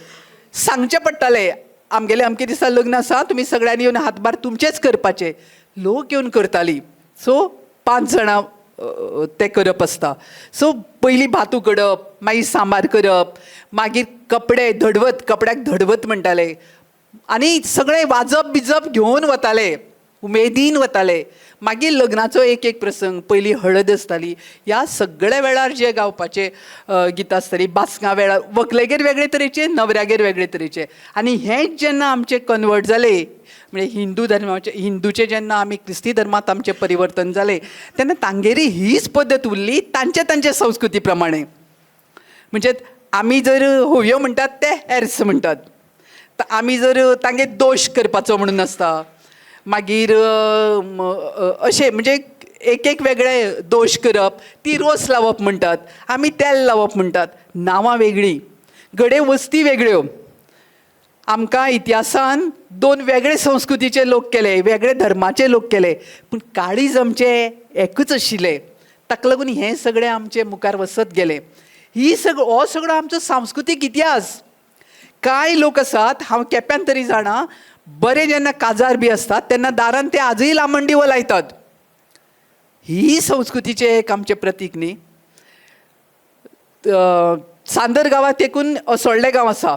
सांगचें पडटालें आमगेलें अमके दिसा लग्न आसा, तुमी सगळ्यांनी येवन हातभार तुमचेच करपाचे. लोक येवन करताली. सो 5 जाणां तें करप आसता. सो पयलीं भात उकडप, मागीर सांबार करप, मागीर कपडे धडवत, कपड्याक धडवत म्हणटाले, आनी सगळें वाजप बिजप घेवन वताले, उमेदीन वताले. मागीर लग्नाचो एक एक प्रसंग, पयलीं हळद आसताली, ह्या सगळ्या वेळार जे गावपाचे गितां आसतालीं, बासकां वेळार, व्हंकलेगेर वेगळे तरेचे, न्हवऱ्यागेर वेगळे तरेचे. आनी हेंच जेन्ना आमचें कन्वर्ट जालें, म्हणजे हिंदू धर्माचे, हिंदूचे जेन्ना आमी क्रिस्ती धर्मांत आमचें परिवर्तन जालें, तेन्ना तांगेरी हीच पद्दत उरली तांचे तांचे संस्कृती प्रमाणे. म्हणजे आमी जर होवयो म्हणटात ते एर्स म्हणटात, आमी जर तांगेर दोश करपाचो म्हणून आसता, मागीर अशें म्हणजे एक एक वेगळे दोश करप, ती रोस लावप म्हणटात, आमी तेल लावप म्हणटात. नांवां वेगळीं, घडये वस्ती वेगळ्यो. आमकां इतिहासान 2 वेगळे संस्कृतीचे लोक केले, वेगळे धर्माचे लोक केले, पूण काळीज आमचें एकूच आशिल्लें. ताका लागून हें सगळें आमचें मुखार वचत गेलें. ही सगळो हो सगळो आमचो सांस्कृतीक इतिहास. कांय लोक आसात, हांव केप्यान तरी जाणा, बरें जेन्ना काजार बी आसतात तेन्ना दारान ते आजूय लामणदिवो लायतात. ही संस्कृतीचें एक आमचें प्रतीक न्ही. चांदर गांवांत एकूण असोळ्ळें गांव आसा,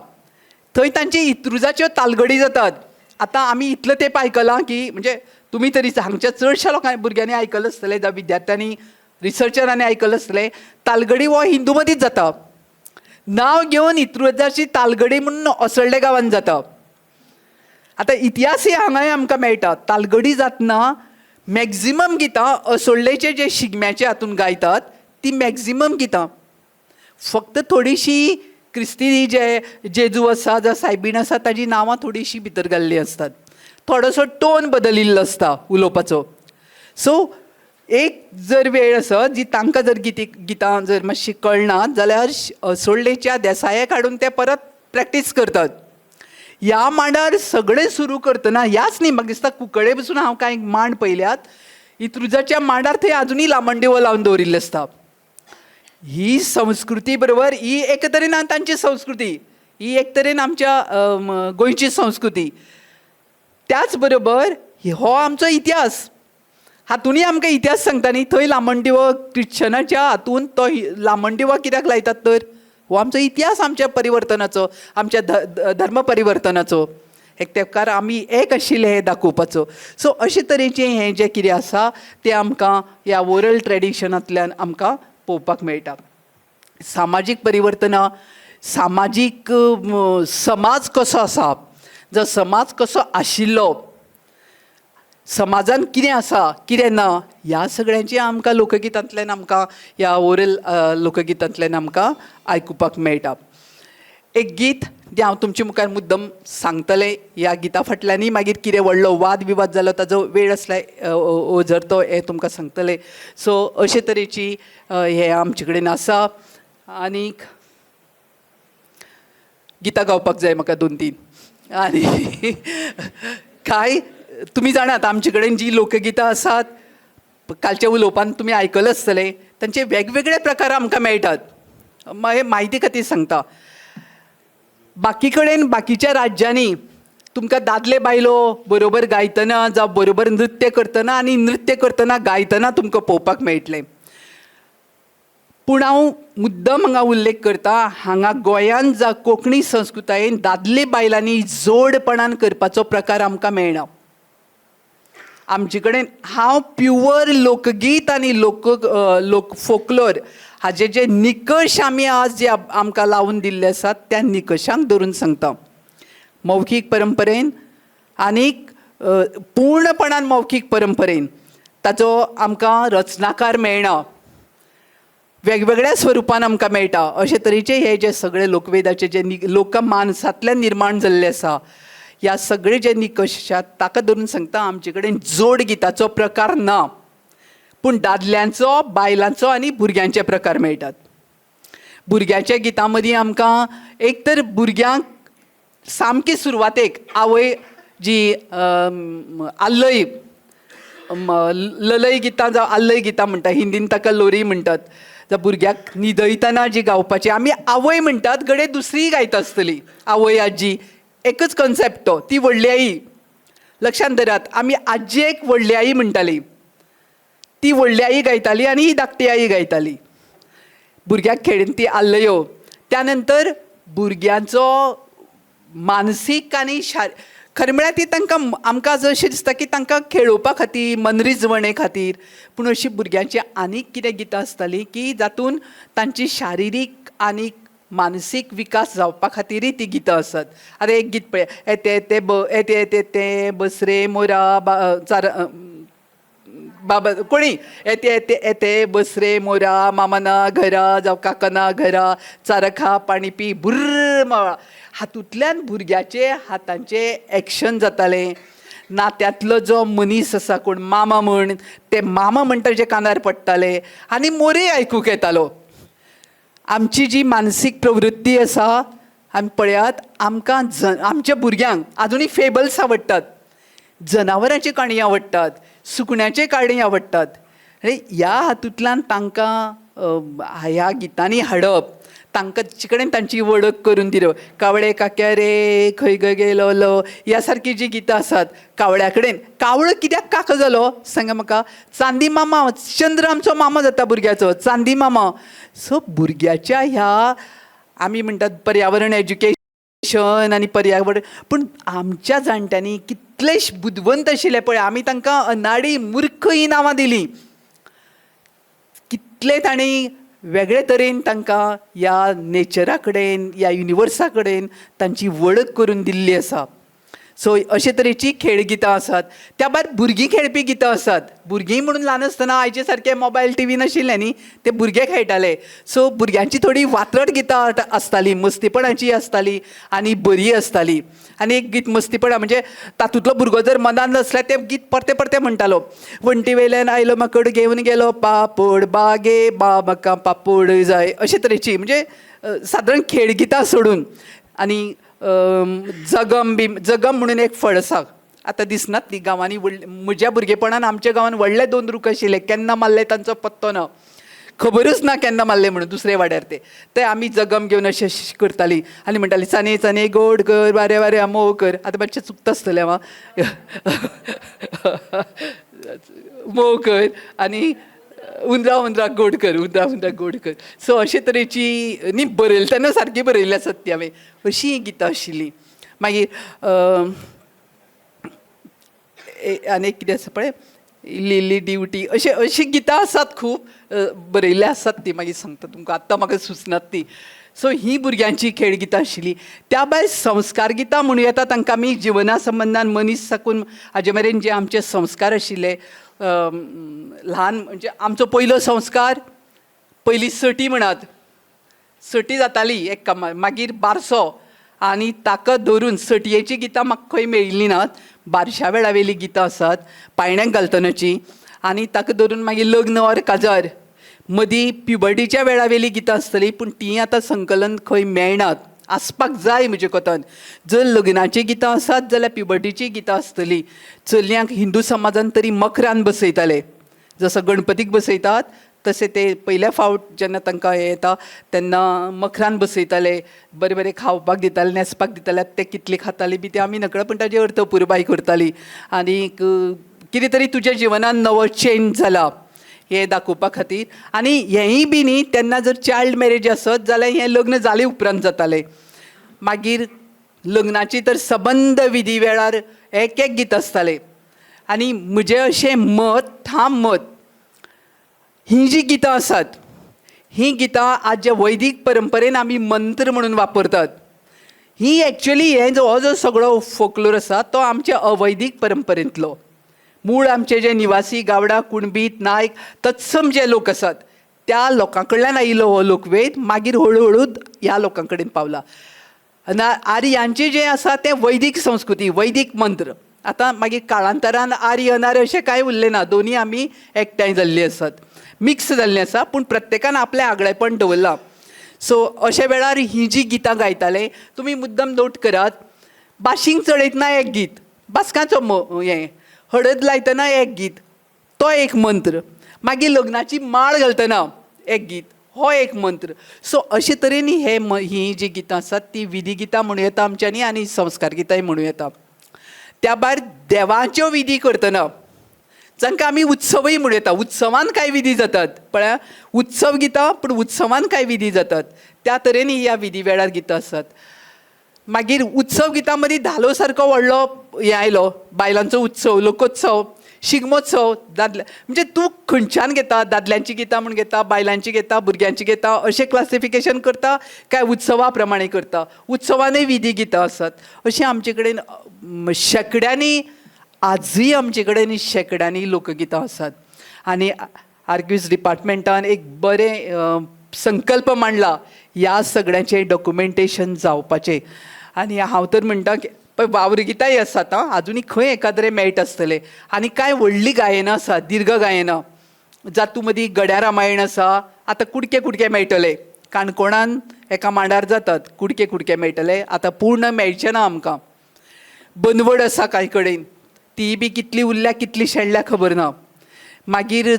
थंय तांची इत्रुजाच्यो तालगडी जातात. आतां आमी इतलो तेंप आयकलां की, म्हणजे तुमी तरी हांगच्या चडश्या लोकांनी, भुरग्यांनी आयकलां आसतलें, जावं विद्यार्थ्यांनी, रिसर्चरांनी आयकलां आसतलें, तालगडी हो हिंदू मदींच जाता. नांव घेवन इत्रुजाची तालगडी म्हणून असोळ्ळें गांवांत जाता. आतां इतिहासूय हांगाय आमकां मेळटा. तालगडी जातना मॅक्झिमम गितां असोळ्ळेचे जे शिगम्याचे हातून गायतात ती मॅक्झिमम गितां, फक्त थोडीशी क्रिस्ती जे जेजू आसा जावं सायबीण आसा ताजी नांवां थोडीशीं भितर घाल्लीं आसतात, थोडोसो टोन बदलिल्लो आसता उलोवपाचो. सो एक जर वेळ आसत जी तांकां जर गितां जर मातशी कळना जाल्यार असोळ्ळेच्या देसायाक हाडून ते परत प्रॅक्टीस करतात. ह्या मांडार सगळें सुरू करतना ह्याच न्ही, म्हाका दिसता कुंकळे पसून हांव कांय मांड पळयल्यात, इत्रुजाच्या मांडार थंय आजुनूय लामणदिवो लावन दवरिल्ले आसता. ही संस्कृती बरोबर ही एक तरेन तांची संस्कृती, ही एक तरेन आमच्या गोंयची संस्कृती, त्याच बरोबर हो आमचो इतिहास. हातूनय आमकां इतिहास सांगता न्ही. थंय लामणदिवो क्रिश्चनाच्या हातून तो लामणदिवो कित्याक लायतात तर हो आमचो इतिहास, आमच्या परिवर्तनाचो, आमच्या धर्म परिवर्तनाचो एक तेंपार आमी एक आशिल्ले हें दाखोवपाचो. सो अशे तरेचें हें जें कितें आसा तें आमकां ह्या ओरल ट्रेडिशनांतल्यान आमकां पळोवपाक मेळटा. सामाजीक परिवर्तनां, सामाजीक समाज कसो आसा, जो समाज कसो आशिल्लो, समाजान कितें आसा कितें ना, ह्या सगळ्यांचें आमकां लोकगितांतल्यान, आमकां ह्या ओरल लोकगितांतल्यान आमकां आयकुपाक मेळटा. एक गीत जें हांव तुमचे मुखार मुद्दम सांगतलें, ह्या गिता फाटल्यानूय मागीर कितें व्हडलो वाद विवाद जालो ताजो वेळ आसल्यार ओझर तो हें तुमकां सांगतलें. सो अशे तरेची हें आमचे कडेन आसा. आनीक गितां गावपाक जाय म्हाका 2-3. आनी कांय तुमी जाणात आमचे कडेन जी लोकगितां आसात, कालच्या उलोवपान तुमी आयकलां आसतलें, तांचे वेगवेगळे प्रकार आमकां मेळटात. मागीर म्हायती खातीर सांगता, बाकी कडेन बाकीच्या राज्यांनी तुमकां दादले बायलो बरोबर गायतना जावं बरोबर नृत्य करतना आनी नृत्य करतना गायतना तुमकां पळोवपाक मेळटलें. पूण हांव मुद्दम हांगा उल्लेख करता, हांगा गोंयांत जावं कोंकणी संस्कृतायेन दादले बायलांनी जोडपणान करपाचो प्रकार आमकां मेळना. आमचे कडेन हांव प्युअर लोकगीत आनी लोक फोकलोर हाजे जे निकश आमी आज जे आमकां लावन दिल्ले आसात त्या निकशांक धरून सांगता. मौखीक परंपरेन आनीक पूर्णपणान मौखीक परंपरेन ताचो आमकां रचनाकार मेळना, वेगवेगळ्या स्वरुपान आमकां मेळटा. अशे तरेचे हे जे सगळे लोकवेदाचे जे लोकमानसांतल्यान निर्माण जाल्ले आसा, ह्या सगळे जे निकश आसात ताका धरून सांगता, आमचे कडेन जोड गिताचो प्रकार ना, पूण दादल्यांचो, बायलांचो आनी भुरग्यांचे प्रकार मेळटात. भुरग्यांच्या गितां मदीं आमकां एक तर भुरग्यांक सामकी सुरवातेक आवय जी आल्लय, ललय गितां जावं आल्लय गितां म्हणटा, हिंदीन ताका लोरी म्हणटात, जावं भुरग्याक न्हिदयतना जी गावपाची आमी आवय म्हणटात, घडये दुसरीय गायता आसतली, आवय आजी एकच कॉन्सेप्ट तो, ती व्हडली आई. लक्षांत धरात, आमी आजयेक व्हडली आई म्हणटाली, ती व्हडली आई गायताली आनी ही धाकटी आई गायताली. भुरग्याक खेळून ती आल्लयो. त्या नंतर भुरग्यांचो मानसीक आनी खरें म्हळ्यार ती तांकां, आमकां अशें दिसता की तांकां खेळोवपा खातीर, मनरिजवणे खातीर, पूण अशी भुरग्यांची आनीक कितें गितां आसतालीं की जातून तांची शारिरीक आनी मानसीक विकास जावपा खातीरय ती गितां आसात. आतां एक गीत पळय, येते येते ब येते येते ते बसरे मोरा बा चार बाबा कोणी येते येते येते बसरे मोरा मामाना घरा जावं काकाना घरा चारखा पाणी पी भुर्र मावळा. हातूंतल्यान भुरग्याचे हातांचे एक्शन जातालें. नात्यांतलो जो मनीस आसा कोण मामा म्हण, ते मामा म्हणटा जे कानार पडटाले आनी मोरय आयकूंक येतालो. आमची जी मानसीक प्रवृत्ती आसा, आमी पळयात, आमकां आमच्या भुरग्यांक आजुनूय फेबल्स आवडटात, जनावरांची काणी आवडटात, सुकण्याची काणी आवडटात. ह्या हातूंतल्यान तांकां ह्या गितांनी हाडप, तांकां ताचे कडेन तांची वळख करून दिवप. कावळे काक्या रे खंय ग गेलोलो ह्या सारकीं जीं गितां आसात, कावळ्या कडेन कावळो कित्याक काको जालो सांगा म्हाका. चांदी मामा, चंद्र आमचो मामा जाता भुरग्याचो, चांदी मामा. सो भुरग्याच्या ह्या आमी म्हणटात पर्यावरण एज्युकेशन आनी पर्यावरण, पूण आमच्या जाणट्यांनी कितले बुदवंत आशिल्ले पळय, आमी तांकां अनाडी मूर्ख ही नांवां दिलीं. कितले तांणी वेगळे तरेन तांकां ह्या नेचरा कडेन, ह्या युनिवर्सा कडेन तांची वळख करून दिल्ली आसा. सो अशे तरेची खेळ गितां आसात. त्या भायर भुरगीं खेळपी गितां आसात. भुरगीं म्हणून ल्हान आसतना आयचे सारके मोबायल टी व्ही नाशिल्ले न्ही, ते भुरगे खेळटाले. सो भुरग्यांची थोडी वात्रट गितां आसतालीं, मस्तीपणाची आसताली आनी बरी आसताली. आनी एक गीत मस्तीपणा म्हणजे तातूंतलो भुरगो जर मनान नासल्यार तें गीत परतें परतें म्हणटालो. वण्टी वयल्यान आयलो माकड घेवन गेलो पापड, बागे बा म्हाका पापड जाय, अशे तरेची म्हणजे सादारण खेळ गितां सोडून. आनी जगम बी, जगम म्हणून एक फळ आसा, आतां दिसनात ती गांवांनी. म्हज्या भुरगेपणान आमच्या गांवांत व्हडले 2 रूख आशिल्ले, केन्ना मारले तांचो पत्तो ना, खबरूच ना केन्ना मारले म्हणून दुसरे वाड्यार ते. ते आमी जगम घेवन अशें अशें करतालीं आनी म्हणटालीं चाने चाने गोड कर, वारे वारे मोव कर. आतां मातशें चुकता आसतलें हांव, मोव कर आनी उंदरा उंदरा गोड कर, उंदरा उंदरा गोड कर. सो अशे तरेची न्ही बरयलें तेन्ना सारकी बरयल्ली आसात ती हांवें, अशीं हीं गितां आशिल्लीं. मागीर आनी एक कितें आसा पळय, लिली ड्युटी, अशें अशीं गितां आसात खूब बरयल्लीं आसात ती, मागीर सांगता तुमकां, आत्तां म्हाका सुचनात ती. सो हीं भुरग्यांची खेळ गितां आशिल्लीं. त्या भायर संस्कार गितां म्हणूं येता तांकां आमी, जिवना संबंदान मनीस साकून हाजे मेरेन जे आमचे संस्कार आशिल्ले. ल्हान म्हणजे आमचो पयलो संस्कार, पयली सटी म्हणात, सटी जाताली एक कामार, मागीर बारसो, आनी ताका धरून सटयेचीं गितां म्हाका खंय मेळिल्लीं नात. बारशा वेळा वयलीं गितां आसात पायण्याक घालतनाची, आनी ताका धरून मागीर लग्न ऑर काजार. मदीं प्युबर्टीच्या वेळा वयलीं गितां आसतलीं, पूण तीं आतां संकलन खंय मेळनात, आसपाक जाय म्हजे कोतान. जर लग्नाचीं गितां आसात जाल्यार प्युबर्टीचीं गितां आसतलीं. चलयांक हिंदू समाजान तरी मखरान बसयताले, जसो गणपतीक बसयतात तशें ते पयल्या फावट जेन्ना तांकां हें येता तेन्ना मखरान बसयताले, बरें बरें खावपाक दिताले, न्हेसपाक दिताले. ते कितले खाताले बी ते आमी नकळो, पूण ताजे अर्थ अपुरबाय करताली. आनीक कितें तरी तुज्या जिवनान नवो चेंज जाला हें दाखोवपा खातीर. आनी हेंय बी न्ही, तेन्ना जर चायल्ड मॅरेज आसत जाल्यार हें लग्न जाले उपरांत जातालें. मागीर लग्नाची तर सबंद विधी वेळार एक एक गीत आसतालें. आनी म्हजें अशें मत, ठाम मत, हीं जीं गितां आसात हीं गितां आज जे वैदीक परंपरेन आमी मंत्र म्हणून वापरतात, ही एक्चुअली हे जो हो जो सगळो फोकलोर आसा तो आमच्या अवैदीक परंपरेंतलो. मूळ आमचे जे निवासी गावडा, कुणबी, नायक, तत्सम जे लोक आसात त्या लोकां कडल्यान आयिल्लो हो लोकवेद मागीर हळू हळू ह्या लोकां कडेन पावला. आर्यांचे जें आसा तें वैदीक संस्कृती, वैदीक मंत्र. आतां मागीर काळांतरान आर्य अनार्य अशें कांय उरलें ना, दोनी आमी एकठांय जाल्ली आसात, मिक्स जाल्लीं आसा, पूण प्रत्येकान आपलें आगळेपण दवरलां. सो अशे वेळार हीं जीं गितां गायताले, तुमी मुद्दम नोट करात, बाशींग चडयतना एक गीत, बास्कांचो हें, हळद लायतना एक गीत, तो एक मंत्र, मागीर लग्नाची माळ घालतना एक गीत, हो एक मंत्र. सो अशे तरेन हे हीं जीं गितां आसात तीं विधी गितां म्हणूं येता आमच्यांनी आनी संस्कार गितांय म्हणूं येता. त्या भायर देवाच्यो विधी करतना जांकां आमी उत्सवय म्हणूं येता, उत्सवान कांय विधी जातात, पळया उत्सव गितां, पूण उत्सवान कांय विधी जातात, त्या तरेन ह्या विधी वेळार गितां आसात. मागीर उत्सव गितां मदीं धालो सारको व्हडलो हें आयलो, बायलांचो उत्सव, लोकोत्सव, शिगमोत्सव. दादले म्हणजे तूं खंयच्यान घेता, दादल्यांची गितां म्हूण घेता, बायलांची घेता, भुरग्यांची घेता, अशें क्लासिफिकेशन करता काय उत्सवा प्रमाणे करता. उत्सवानय विधी गितां आसात. अशें आमचे कडेन शेंकड्यांनी, आजूय आमचे कडेन शेंकड्यांनी लोकगितां आसात. आनी आर्किव्स डिपार्टमेंटान एक बरें संकल्प मांडला ह्या सगळ्यांचें डॉक्युमेंटेशन जावपाचें. आनी हांव तर म्हणटा की पळय वावरगितांय आसात आं, आजुनूय खंय एकाद्रे मेळटा आसतलें. आनी कांय व्हडलीं गायनां आसात, दीर्घ गायनां, जातूं मदीं गड्या रामायण आसा, आतां कुडके कुडके मेळटले, काणकोणान एका मांडार जातात, कुडके कुडके मेळटले, आतां पूर्ण मेळचें ना आमकां. बनवड आसा कांय कडेन, ती बी कितली उरल्या कितली शेणल्या खबर ना. मागीर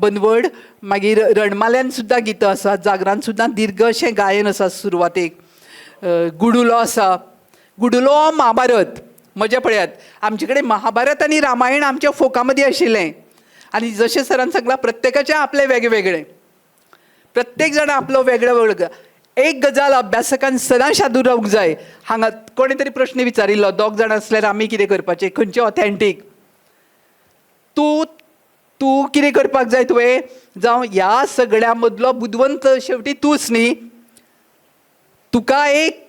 बनवड, मागीर रणमाल्यान सुद्दां गितां आसात, जागरान सुद्दां दीर्घ अशें गायन आसा सुरवातेक. गुडुलो आसा, गुडुलो महाभारत. म्हजें पळयात, आमचे कडेन महाभारत आनी रामायण आमच्या फोका मदीं आशिल्लें. आनी जशें सरान सांगलां, प्रत्येकाचें आपलें वेगळें वेगळें, प्रत्येक जाण आपलो वेगळो वेगळो. एक गजाल अभ्यासकान सदां शादूर रावंक जाय. हांगा कोणें तरी प्रश्न विचारिल्लो, दोग जाण आसल्यार आमी कितें करपाचें, खंयचें ऑथेंटीक. तूं तूं कितें करपाक जाय तुवें, जावं ह्या सगळ्यां मदलो बुदवंत शेवटी तूंच न्ही. तुका एक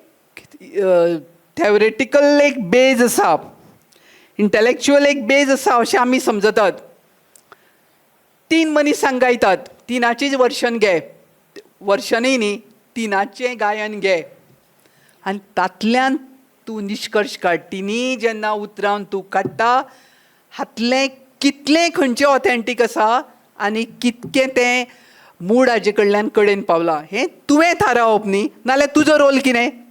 थेवरेटिकल एक बेज आसा, इंटलेक्चुअल एक बेज आसा अशें आमी समजतात. तीन मनीस हांगा गायतात, तिनाचीच वर्शन घे, वर्शनय न्ही, तिनाचें गायन घे आनी तातल्यान तूं निश्कर्श काड. तिनूय जेन्ना उतरावन तूं काडटा, हातलें कितलें खंयचें ऑथेंटीक आसा आनी कितकें तें मूळ हाजे कडल्यान कडेन पावलां हें तुवें थारावप न्ही. नाल्यार तुजो रोल कितें?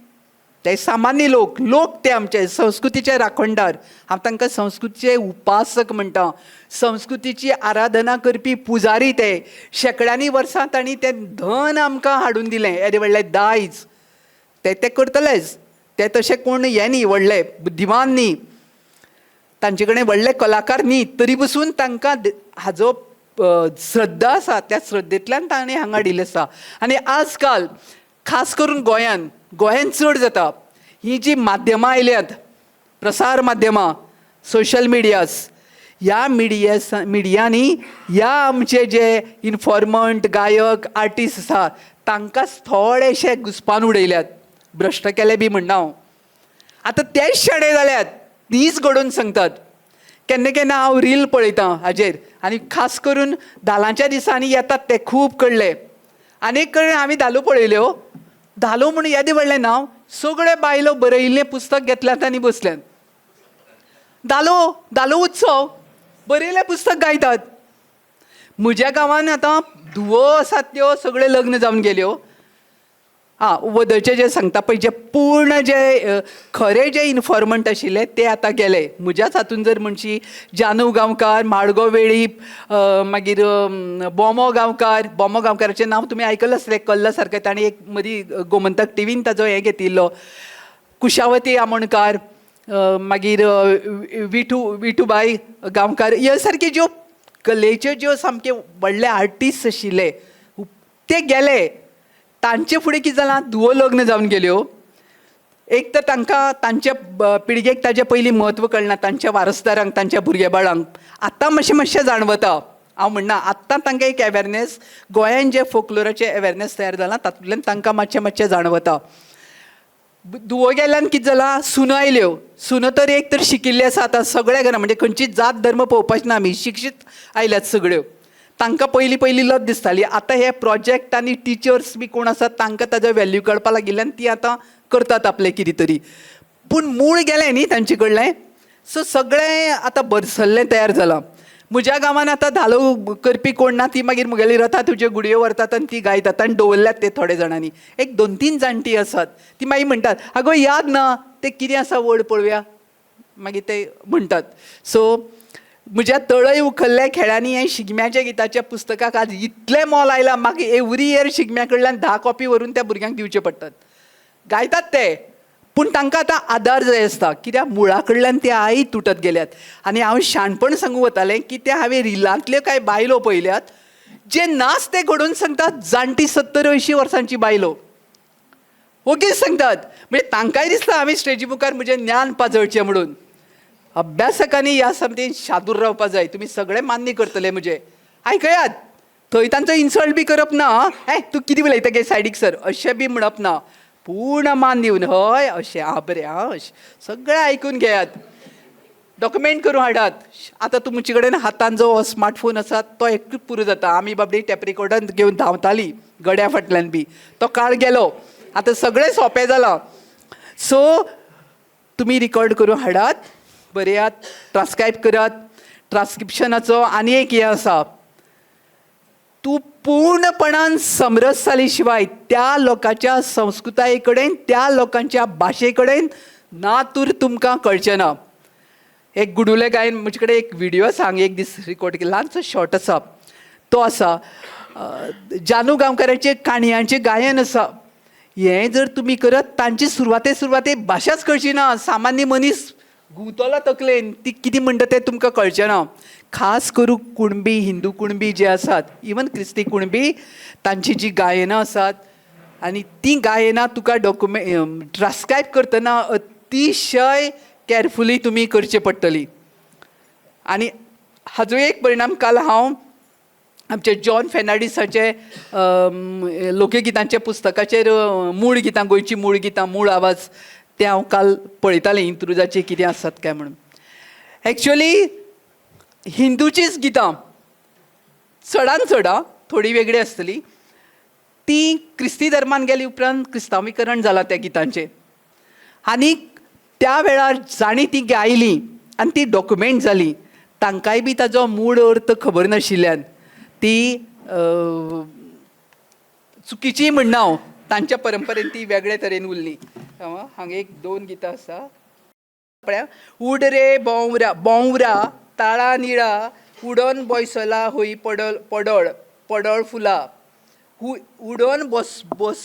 ते सामान्य लोक, लोक ते आमचे संस्कृतीचे राखणदार. हांव तांकां संस्कृतीचे उपासक म्हणटा, संस्कृतीची आराधना करपी पुजारी ते. शेंकड्यांनी वर्सां तांणी तें धन आमकां हाडून दिलें, येदें व्हडलें दायज. ते ते करतलेच, ते तशे कोण हे न्ही, व्हडले बुद्धिमान न्ही, तांचे कडेन व्हडले कलाकार न्ही, तरी पसून तांकां हाजो श्रद्धा आसा, त्या श्रद्धेंतल्यान तांणी हांगा हाडिल्लें आसा. आनी आज काल खास करून गोंयान, गोंयान चड जाता, ही जी माध्यमां आयल्यात, प्रसार माध्यमां, सोशल मिडियास, ह्या मिडियांनी ह्या आमचे जे इनफॉर्मंट, गायक, आर्टिस्ट आसा तांकांच थोडेशे घुसपान उडयल्यात, भ्रश्ट केले बी म्हणना हांव. आतां तेच शाणे जाल्यात, तीच घडोवन सांगतात. केन्ना केन्ना हांव रील पळयतां हाजेर, आनी खास करून धालांच्या दिसांनी येतात ते खूब कडले. आनी एक कडेन हांवें धालो पळयल्यो, धालो म्हूण येदें व्हडलें नांव, सगळे बायलो बरयिल्लें पुस्तक घेतल्यात आनी बसल्यात. धालो, धालो उत्सव, बरयलें पुस्तक गायतात. म्हज्या गांवान आतां धुवो आसात त्यो सगळ्यो लग्न जावन गेल्यो. आं, वदळचे जे सांगता पळय, जे पूर्ण जे खरे जे इनफॉर्मंट आशिल्ले ते आतां गेले. म्हज्याच हातून जर म्हणशी, जानू गांवकार, माडगो वेळीप, मागीर बोमो गांवकार, बोमो गांवकाराचें नांव तुमी आयकलां आसतलें, कल्ला सारकें ताणें एक मदीं गोमंतक टिवीन ताजो हें घेतिल्लो, कुशावती आमोणकार, मागीर विठूबाई गांवकार, ह्या सारक्यो ज्यो कलेच्यो ज्यो सामक्यो व्हडले आर्टिस्ट आशिल्ले ते गेले. तांचे फुडें कितें जालां, धुवो लग्न जावन गेल्यो. एक तर तांकां तांच्या पिळगेक ताजे पयलीं म्हत्व कळना, तांच्या वारसदारांक, तांच्या भुरगे बाळांक आतां मातशें मातशें जाणवता. हांव म्हणना, आत्तां तांकां एक अवेरनेस, गोंयान जे फोकलोराचें अवेरनेस तयार जालां तातूंतल्यान तांकां मातशें मातशें जाणवता. धुवो गेल्यान कितें जालां, सुनो आयल्यो. सुनो तर एक तर शिकिल्ले आसा आतां सगळ्या घरां, म्हणजे खंयची जात धर्म पळोवपाचें ना, आमी शिक्षीत आयल्यात सगळ्यो. तांकां पयलीं पयलीं लज दिसताली. आतां हे प्रोजेक्ट आनी टिचर्स बी कोण आसात तांकां ताजो वेल्यू कळपा लागिल्ल्यान ती आतां करतात आपलें कितें तरी. पूण मूळ गेलें न्ही तांचे कडलें. सो सगळें आतां भरसल्लें तयार जालां. म्हज्या गांवांत आतां धालो करपी कोण ना, ती मागीर म्हगेली रथा तुज्यो गुडयो व्हरतात आनी ती गायतात आनी दवरल्यात ते थोडे जाणांनी. एक 2-3 जाणटी आसात ती मागीर म्हणटात, आगो याद ना तें कितें आसा वर्ड पळोवया, मागीर ते म्हणटात. सो म्हज्या तळय उखल्ल्या खेळांनी हें शिगम्याच्या गिताच्या पुस्तकाक आज इतलें मोल आयलां, मागीर एवरी इयर शिगम्या कडल्यान 10 कॉपी व्हरून त्या भुरग्यांक दिवचे पडटात. गायतात ते, पूण तांकां आतां आदार जाय आसता, कित्याक मुळा कडल्यान ते आई तुटत गेल्यात. आनी हांव शाणपण सांगूंक वतालें की त्या हांवें रिलांतल्यो कांय बायलो पळयल्यात जे नाच ते घडोवन सांगतात, जाणटी 70-80 वर्सांची बायलो ओगीच सांगतात. म्हणजे तांकांय दिसता हांवें स्टेजी मुखार म्हजें ज्ञान पाजळचें म्हणून. अभ्यासकांनी ह्या सामकें शादूर रावपा जाय. तुमी सगळें मान्य करतले म्हजें, आयकयात, थंय तांचो इन्सल्ट बी करप ना, ए तूं कितें उलयता गे सायडीक सर अशें बी म्हणप ना, पूर्ण मान दिवन हय अशें आं बरें आं अशें सगळें आयकून घेयात, डॉक्युमेंट करून हाडात. आतां तुमचे कडेन हातान जो स्मार्टफोन आसा तो एक पुरो जाता. आमी बाबडी टेप रिकॉर्डर घेवन धांवताली गड्या फाटल्यान बी, तो काळ गेलो, आतां सगळें सोंपें जालां. सो तुमी रिकॉर्ड करून हाडात, बरयात, ट्रान्स्क्रायब करात. ट्रान्स्क्रिप्शनाचो आनी एक हें आसा, तूं पूर्णपणान समरस जाले शिवाय त्या लोकांच्या संस्कृताये कडेन, त्या लोकांच्या भाशे कडेन ना तर तुमकां कळचें ना. एक गुडुले गायन म्हजे कडेन एक विडियो आसा, हांगा एक दीस रिकॉर्ड केला, ल्हानसो शॉर्ट आसा तो आसा. जानू गांवकाराचें काणयांचें गायन आसा. हें जर तुमी करत तांची सुरवाते सुरवाते भाशाच कळची ना, सामान्य मनीस घुंवतलो तकलेन, ती कितें म्हणटा तें तुमकां कळचें ना. खास करून कुणबी, हिंदू कुणबी जे आसात, इवन क्रिस्ती कुणबी, तांची जी गायनां आसात आनी तीं गायनां तुका डॉक्युमेंट ट्रान्स्क्रायब करतना अतिशय कॅरफुली तुमी करची पडटली. आनी हाजो एक परिणाम काल हांव आमचे जॉन फेर्नांडीसाचे लोकगितांच्या पुस्तकाचेर मूळ गितां, गोंयचीं मूळ गितां, मूळ आवाज, तें हांव काल पळयतालें इंत्रुजाचें कितें आसात काय म्हणून. एक्चुअली हिंदूचीच गितां चडान चड, थोडी वेगळी आसतली, ती क्रिस्ती धर्मान गेली उपरांत क्रिस्तांवीकरण जालां त्या गितांचें. आनी त्या वेळार जांणी ती गायली आनी ती डॉक्युमेंट जाली तांकांय बी ताजो मूळ अर्थ खबर नाशिल्ल्यान ती चुकीची म्हणना हांव, तांच्या परंपरेन ती वेगळे तरेन उरली. हांगा एक 2 गितां आसा. पळया, उड रे बोंवरा बोंवरा ताळा निळा उडोन बोयसला होई पडल पडळ पडळ फुला, उडोन बोस बोस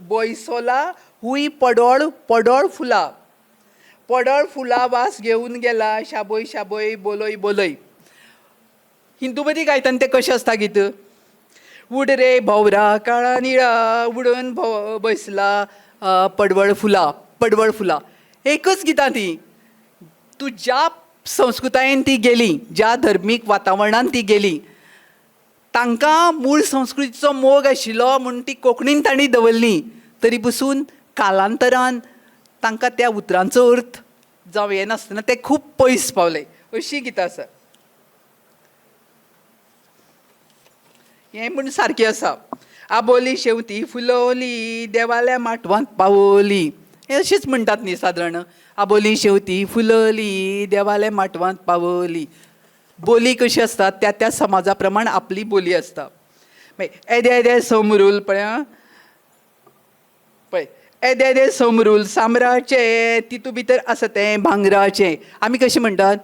बोयसोला हुई पडळ पडळ फुला, पडळ फुला वास घेवन गेला शाबोय शाबोय बोलय बोलय. हिंदू मदीं गायतना तें कशें आसता गीत, उड रे भोवरा काळा निळा उडून भोव बसला पडवळ फुला पडवळ फुला, एकच गितां ती. तूं ज्या संस्कृतायेन ती गेली, ज्या धर्मीक वातावरणान ती गेली, तांकां मूळ संस्कृतीचो मोग आशिल्लो म्हूण ती कोंकणीन तांणी दवरली, तरी पसून कालांतरान तांकां त्या उतरांचो अर्थ जावं हें नासतना ते खूब पयस पावले. अशीं गितां आसा. हें म्हूण सारकें आसा. आबोली शेंवती फुलोवली देवाल्या माटवांत पावली, हें अशेंच म्हणटात न्ही सादारण. आबोली शेंवती फुलोवली देवाल्या माटवांत पावली. बोली कशी आसता त्या त्या समाजा प्रमाण आपली बोली आसता. मागीर येदे येदे समरूल पळया, पळय येदे येदे समरूल साम्राचे तितू भितर आसा तें भांगराचें. आमी कशें म्हणटात,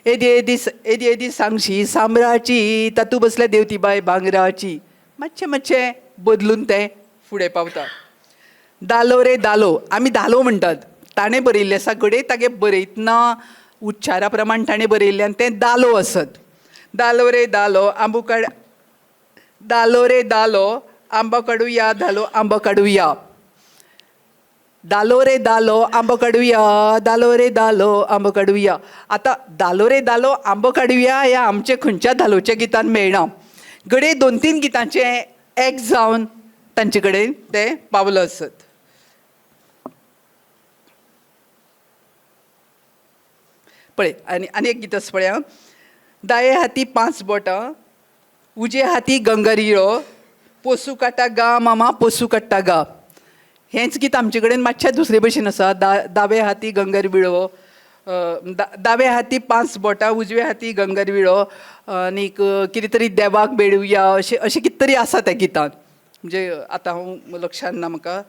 येदी येदी येदी येदी सांगशी साम्राची तातूंत बसल्या देवतीबाय भांगराची. मातशें मातशें बदलून तें फुडें पावता. दालो रे दालो, आमी धालो म्हणटात, ताणें बरयल्लें आसा घडये तागे बरयतना उच्चारा प्रमाण ताणें बरयल्लें आनी तें दालो आसत. दालो रे दालो आंबो काड, दालो रे दालो आंबो काडुया, धालो आंबो काडुया, दालो रे दालो आंबो काडुया, दालो रे दालो आंबो काडुया. आतां दालो रे दालो आंबो काडुया ह्या आमच्या खंयच्या धालोच्या गितान मेळना. घडये 2-3 गितांचें एक जावन तांचे कडेन तें पावलो आसत. पळय आनी आनी एक गीत आसा पळय आं. दाये हाती 5 बोटां, उजे हाती गंगरिळो, पोसू काडटा गा मामा पोसू काडटा गा. हेंच गीत आमचे कडेन मातशें दुसरे भशेन आसा. दावे हाती गंगर विळो, दावे हाती 5 बोटां, उजवे हाती गंगर विळो, आनीक कितें तरी देवाक मेळुया अशें अशें कितें तरी आसा त्या गितान. म्हणजे आतां हांव लक्षान ना म्हाका.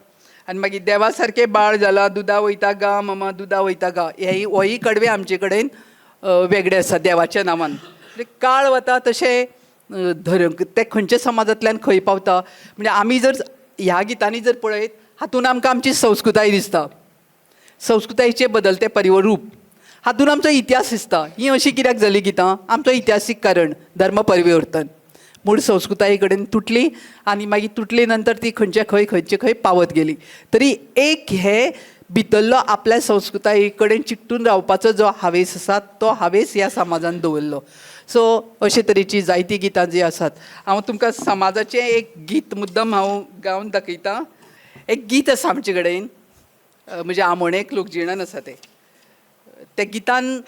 आनी मागीर देवा सारकें बाळ जाला, दुदा वयता गा मामा दुदा वयता गा, हेय होय कडवे आमचे कडेन वेगळे आसा देवाच्या नांवान. म्हणजे काळ वता तशें धर्म ते खंयच्या समाजांतल्यान खंय पावता. म्हणजे आमी जर ह्या गितांनी जर पळयत हातून आमकां आमची संस्कृताय दिसता, संस्कृतायेचें बदलतें परिवरूप हातून आमचो इतिहास दिसता. ही अशी कित्याक जाली गितां? आमचो इतिहासीक कारण धर्म परिवर्तन, मूळ संस्कृताये कडेन तुटली आनी मागीर तुटली नंतर ती खंयचे खंय खंयचे खंय पावत गेली. तरी एक हे भितरलो आपल्या संस्कृताये कडेन चिकटून रावपाचो जो हावेस आसा तो हावेस ह्या समाजान दवरलो. सो अशे तरेची जायतीं गितां जीं आसात. हांव तुमकां समाजाचें एक गीत मुद्दम हांव गावन दाखयतां. एक गीत आसा आमचे कडेन, म्हणजे आमोणेक लोकजिणन आसा तें. त्या गितान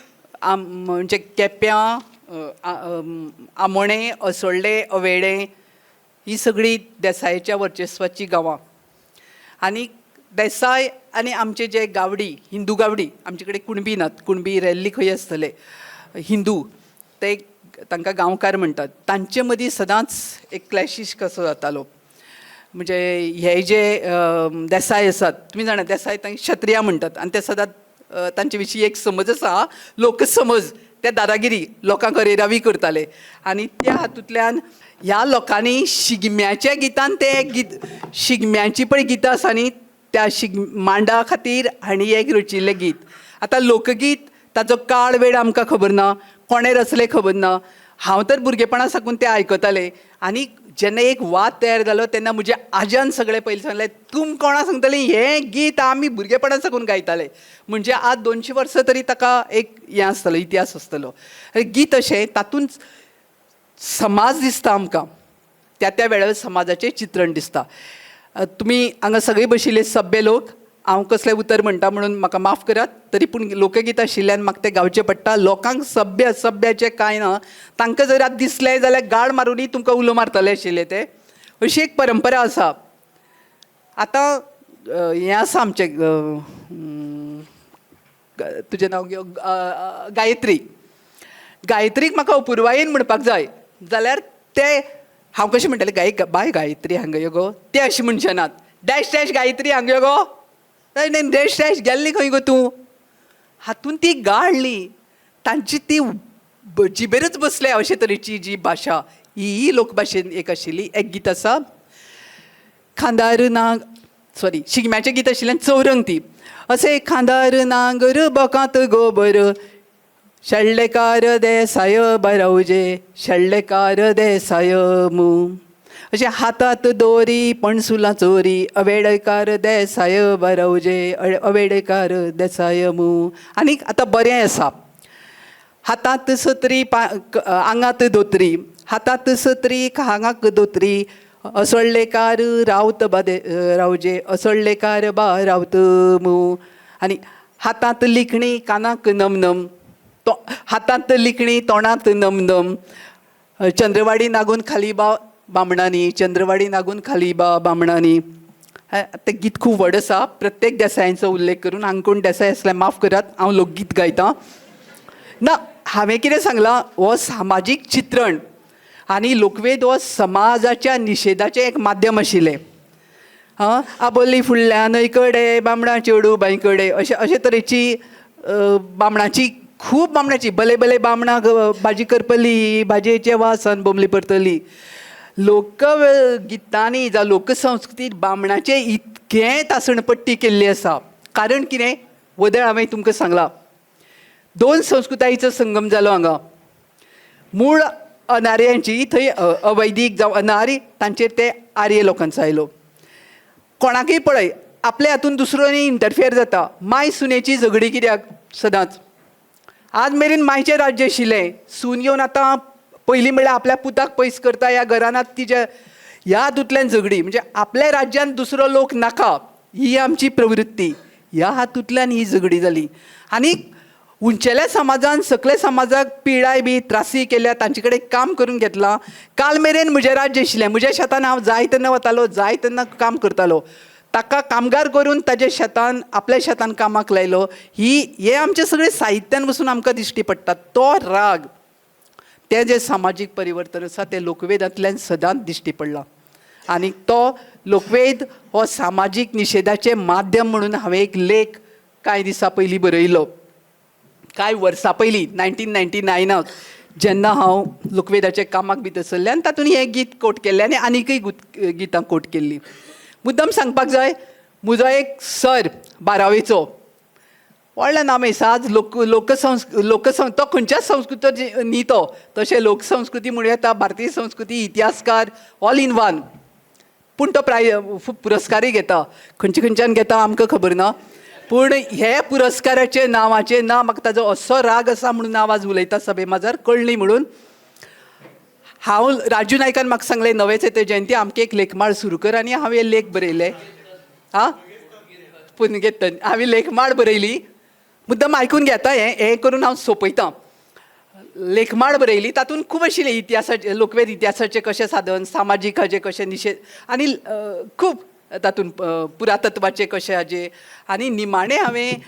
म्हणजे केप्यां, आमोणें, असोळ्ळें, अवेळें ही सगळीं देसायाच्या वर्चस्वाची गांवां. आनी देसाय आनी आमचे जे गावडी, हिंदू गावडी, आमचे कडेन कुणबी नात, कुणबी रॅल्ली खंय आसतले, हिंदू ते तांकां गांवकार म्हणटात. तांचे मदीं सदांच एक क्लॅशीस कसो जातालो. म्हणजे हे जे देसाय आसात, तुमी जाणा देसाय तांकां क्षत्रिया म्हणटात आनी ते सदांच तांचे विशीं एक समज आसा, लोकसमज, ते दादागिरी लोकांक अरेरावी करताले. आनी त्या हातूंतल्यान ह्या लोकांनी शिगम्याच्या गितान ते एक गीत, शिगम्याची पळय गितां आसा न्ही, त्या मांडा खातीर हांणी एक रचिल्लें गीत. आतां लोकगीत ताचो काळ वेळ आमकां खबर ना, कोणें रचलें खबर ना. हांव तर भुरगेपणा साकून तें आयकतालें. आनी जेन्ना एक वाद तयार जालो तेन्ना म्हज्या आज्यान सगळें पयलीं सांगलें, तुम कोणा सांगतलीं हें गीत आमी भुरगेपणा साकून गायताले. म्हणजे आज 200 वर्सां तरी ताका एक हें आसतलो, इतिहास आसतलो. गीत अशें तातूंत समाज दिसता आमकां, त्या त्या वेळार समाजाचें चित्रण दिसता. तुमी हांगा सगळीं बशिल्ले सभ्य लोक, हांव कसलें उतर म्हणटा म्हणून म्हाका माफ करात, तरी पूण लोकगीत आशिल्ल्यान म्हाका तें गावचें पडटा. लोकांक सभ्य असभ्याचें कांय ना, तांकां जर आतां दिसलें जाल्यार गाळ मारुनूय तुमकां उलो मारतले आशिल्ले ते. अशी एक परंपरा आसा. आतां हें आसा आमचें, तुजें नांव गायत्री. गायत्रीक म्हाका अपुरबायेन म्हणपाक जाय जाल्यार ते हांव कशें म्हणटलें, गाय बाय गायत्री हांगा यो गो, ते अशें म्हणचे नात, डॅश डॅश गायत्री हांगा यो गो, नाही डॅश डॅश गेल्ली खंय गो तूं. हातून ती गाळ्ळी, तांची ती जिबेरच बसल्या अशे तरेची जी भाशा ही लोकभाशेन एक आशिल्ली. एक गीत आसा खांदार नांग, सॉरी शिगम्याचें गीत आशिल्ल्यान चौरंग ती असें, खांदार नांगर बोकांत गोबर, शेल्लेकार देसाय बरवजे, शेल्लेकार देसाय मू, अशें हातात दोरी पणसुलां चोरी, अवेडकार देसाय बरवजे, अवेडकार देसाय मू. आनीक आतां बरें आसा, हातात सत्री आंगात दोतरी, हातात सत्री आंगाक दोतरी, असोळ्ळेकार रावत बा रावजे, असोळ्ळेकार बा रावत मू. आनी हातात लिखणी कानाक नमनम, तो हातात लिखणी तोंडांत नमनम, चंद्रवाडी नागून खाली बा बामणांनी, चंद्रवाडी नागून खाली बा बामणांनी. तें गीत खूब व्हड आसा, प्रत्येक देसायांचो उल्लेख करून. हांगा कोण देसाय आसल्यार माफ करात, हांव लोकगीत गायतां ना. हांवें कितें सांगलां, हो सामाजीक चित्रण आनी लोकवेद हो समाजाच्या निशेधाचें एक माध्यम आशिल्लें. आं, आबोली फुडल्या न्हंय कडे, बामणां चेडूं बांय कडे, अशे अशे तरेची बामणाची, खूब बामणाची, बले बले बामणां भाजी करपली, भाजयेचे वासान बोमली परतली. लोक गितांनी जावं लोकसंस्कृतींत बामणाचें इतकें तासणपट्टी केल्ली आसा. कारण कितें, वदळ हांवें तुमकां सांगलां, 2 संस्कृतायेचो संगम जालो हांगा. मूळ अनार्यांची थंय अवैदीक जावं अनार्य, तांचेर ते आर्य लोकांचो आयलो. कोणाकय पळय आपल्या हातून दुसरो न्ही इंटरफियर जाता. माय सुनेची झगडी कित्याक सदांच, आज मेरेन मायचें राज्य आशिल्लें, सून येवन आतां पयलीं म्हणल्यार आपल्या पुताक पयस करता, ह्या घरानात तिच्या ह्या हातूंतल्यान झगडी. म्हणजे आपल्या राज्यांत दुसरो लोक नाका, ही आमची प्रवृत्ती. ह्या हातूंतल्यान ही झगडी जाली. आनी उंचेल्या समाजान सकल्या समाजाक पिडाय बी त्रासूय केल्या, तांचे कडेन काम करून घेतलां. काल मेरेन म्हजें राज्य आशिल्लें, म्हज्या शेतान हांव जाय तेन्ना वतालो, जाय तेन्ना काम करतालो. ताका कामगार करून ताज्या शेतान, आपल्या शेतान कामाक लायलो. ही हें आमचें सगळें साहित्यान बसून आमकां दिश्टी पडटा. तो राग, तें जें सामाजीक परिवर्तन आसा तें लोकवेदांतल्यान सदांच दिश्टी पडलां. आनी तो लोकवेद हो सामाजीक निशेधाचें माध्यम म्हणून हांवें एक लेख कांय दिसां पयलीं बरयलो, कांय वर्सां पयलीं 1999 जेन्ना हांव लोकवेदाच्या कामाक भितर सरलें आनी तातूंत हें गीत कोट केल्लें आनी आनीकय गितां कोट केल्लीं. मुद्दम सांगपाक जाय, म्हजो एक सर बारावेचो व्हडलो नामेस, आज लोक लोकसंस् लोकसं तो खंयच्याच संस्कृतीचो न्ही, तो तशें लोकसंस्कृती म्हणूं येता, भारतीय संस्कृती, इतिहासकार, ऑल इन वन. पूण तो प्राय पुरस्कारय घेता, खंयचे खंयच्यान घेता आमकां खबर ना. पूण हे पुरस्काराचे नांवाचें ना म्हाका ताजो असो राग आसा म्हणून हांव आज उलयता सभे माजार कळ्ळी म्हणून. हांव राजू नायकान म्हाका सांगलें नवेंच येता जयंती, आमकां एक लेखमाळ सुरू कर, आनी हांवें हे लेख बरयले. आं पुनगेतन हांवें लेखमाळ बरयली. मुद्दम आयकून घेता, हें हें करून हांव सोंपयतां. लेखमाळ बरयली, तातूंत खूब आशिल्लें इतिहासाचें, लोकवेद इतिहासाचें कशें साधन, सामाजीक हाजें कशें निशेध, आनी खूब तातूंत पुरातत्वाचें कशें हाजें. आनी निमाणें हांवें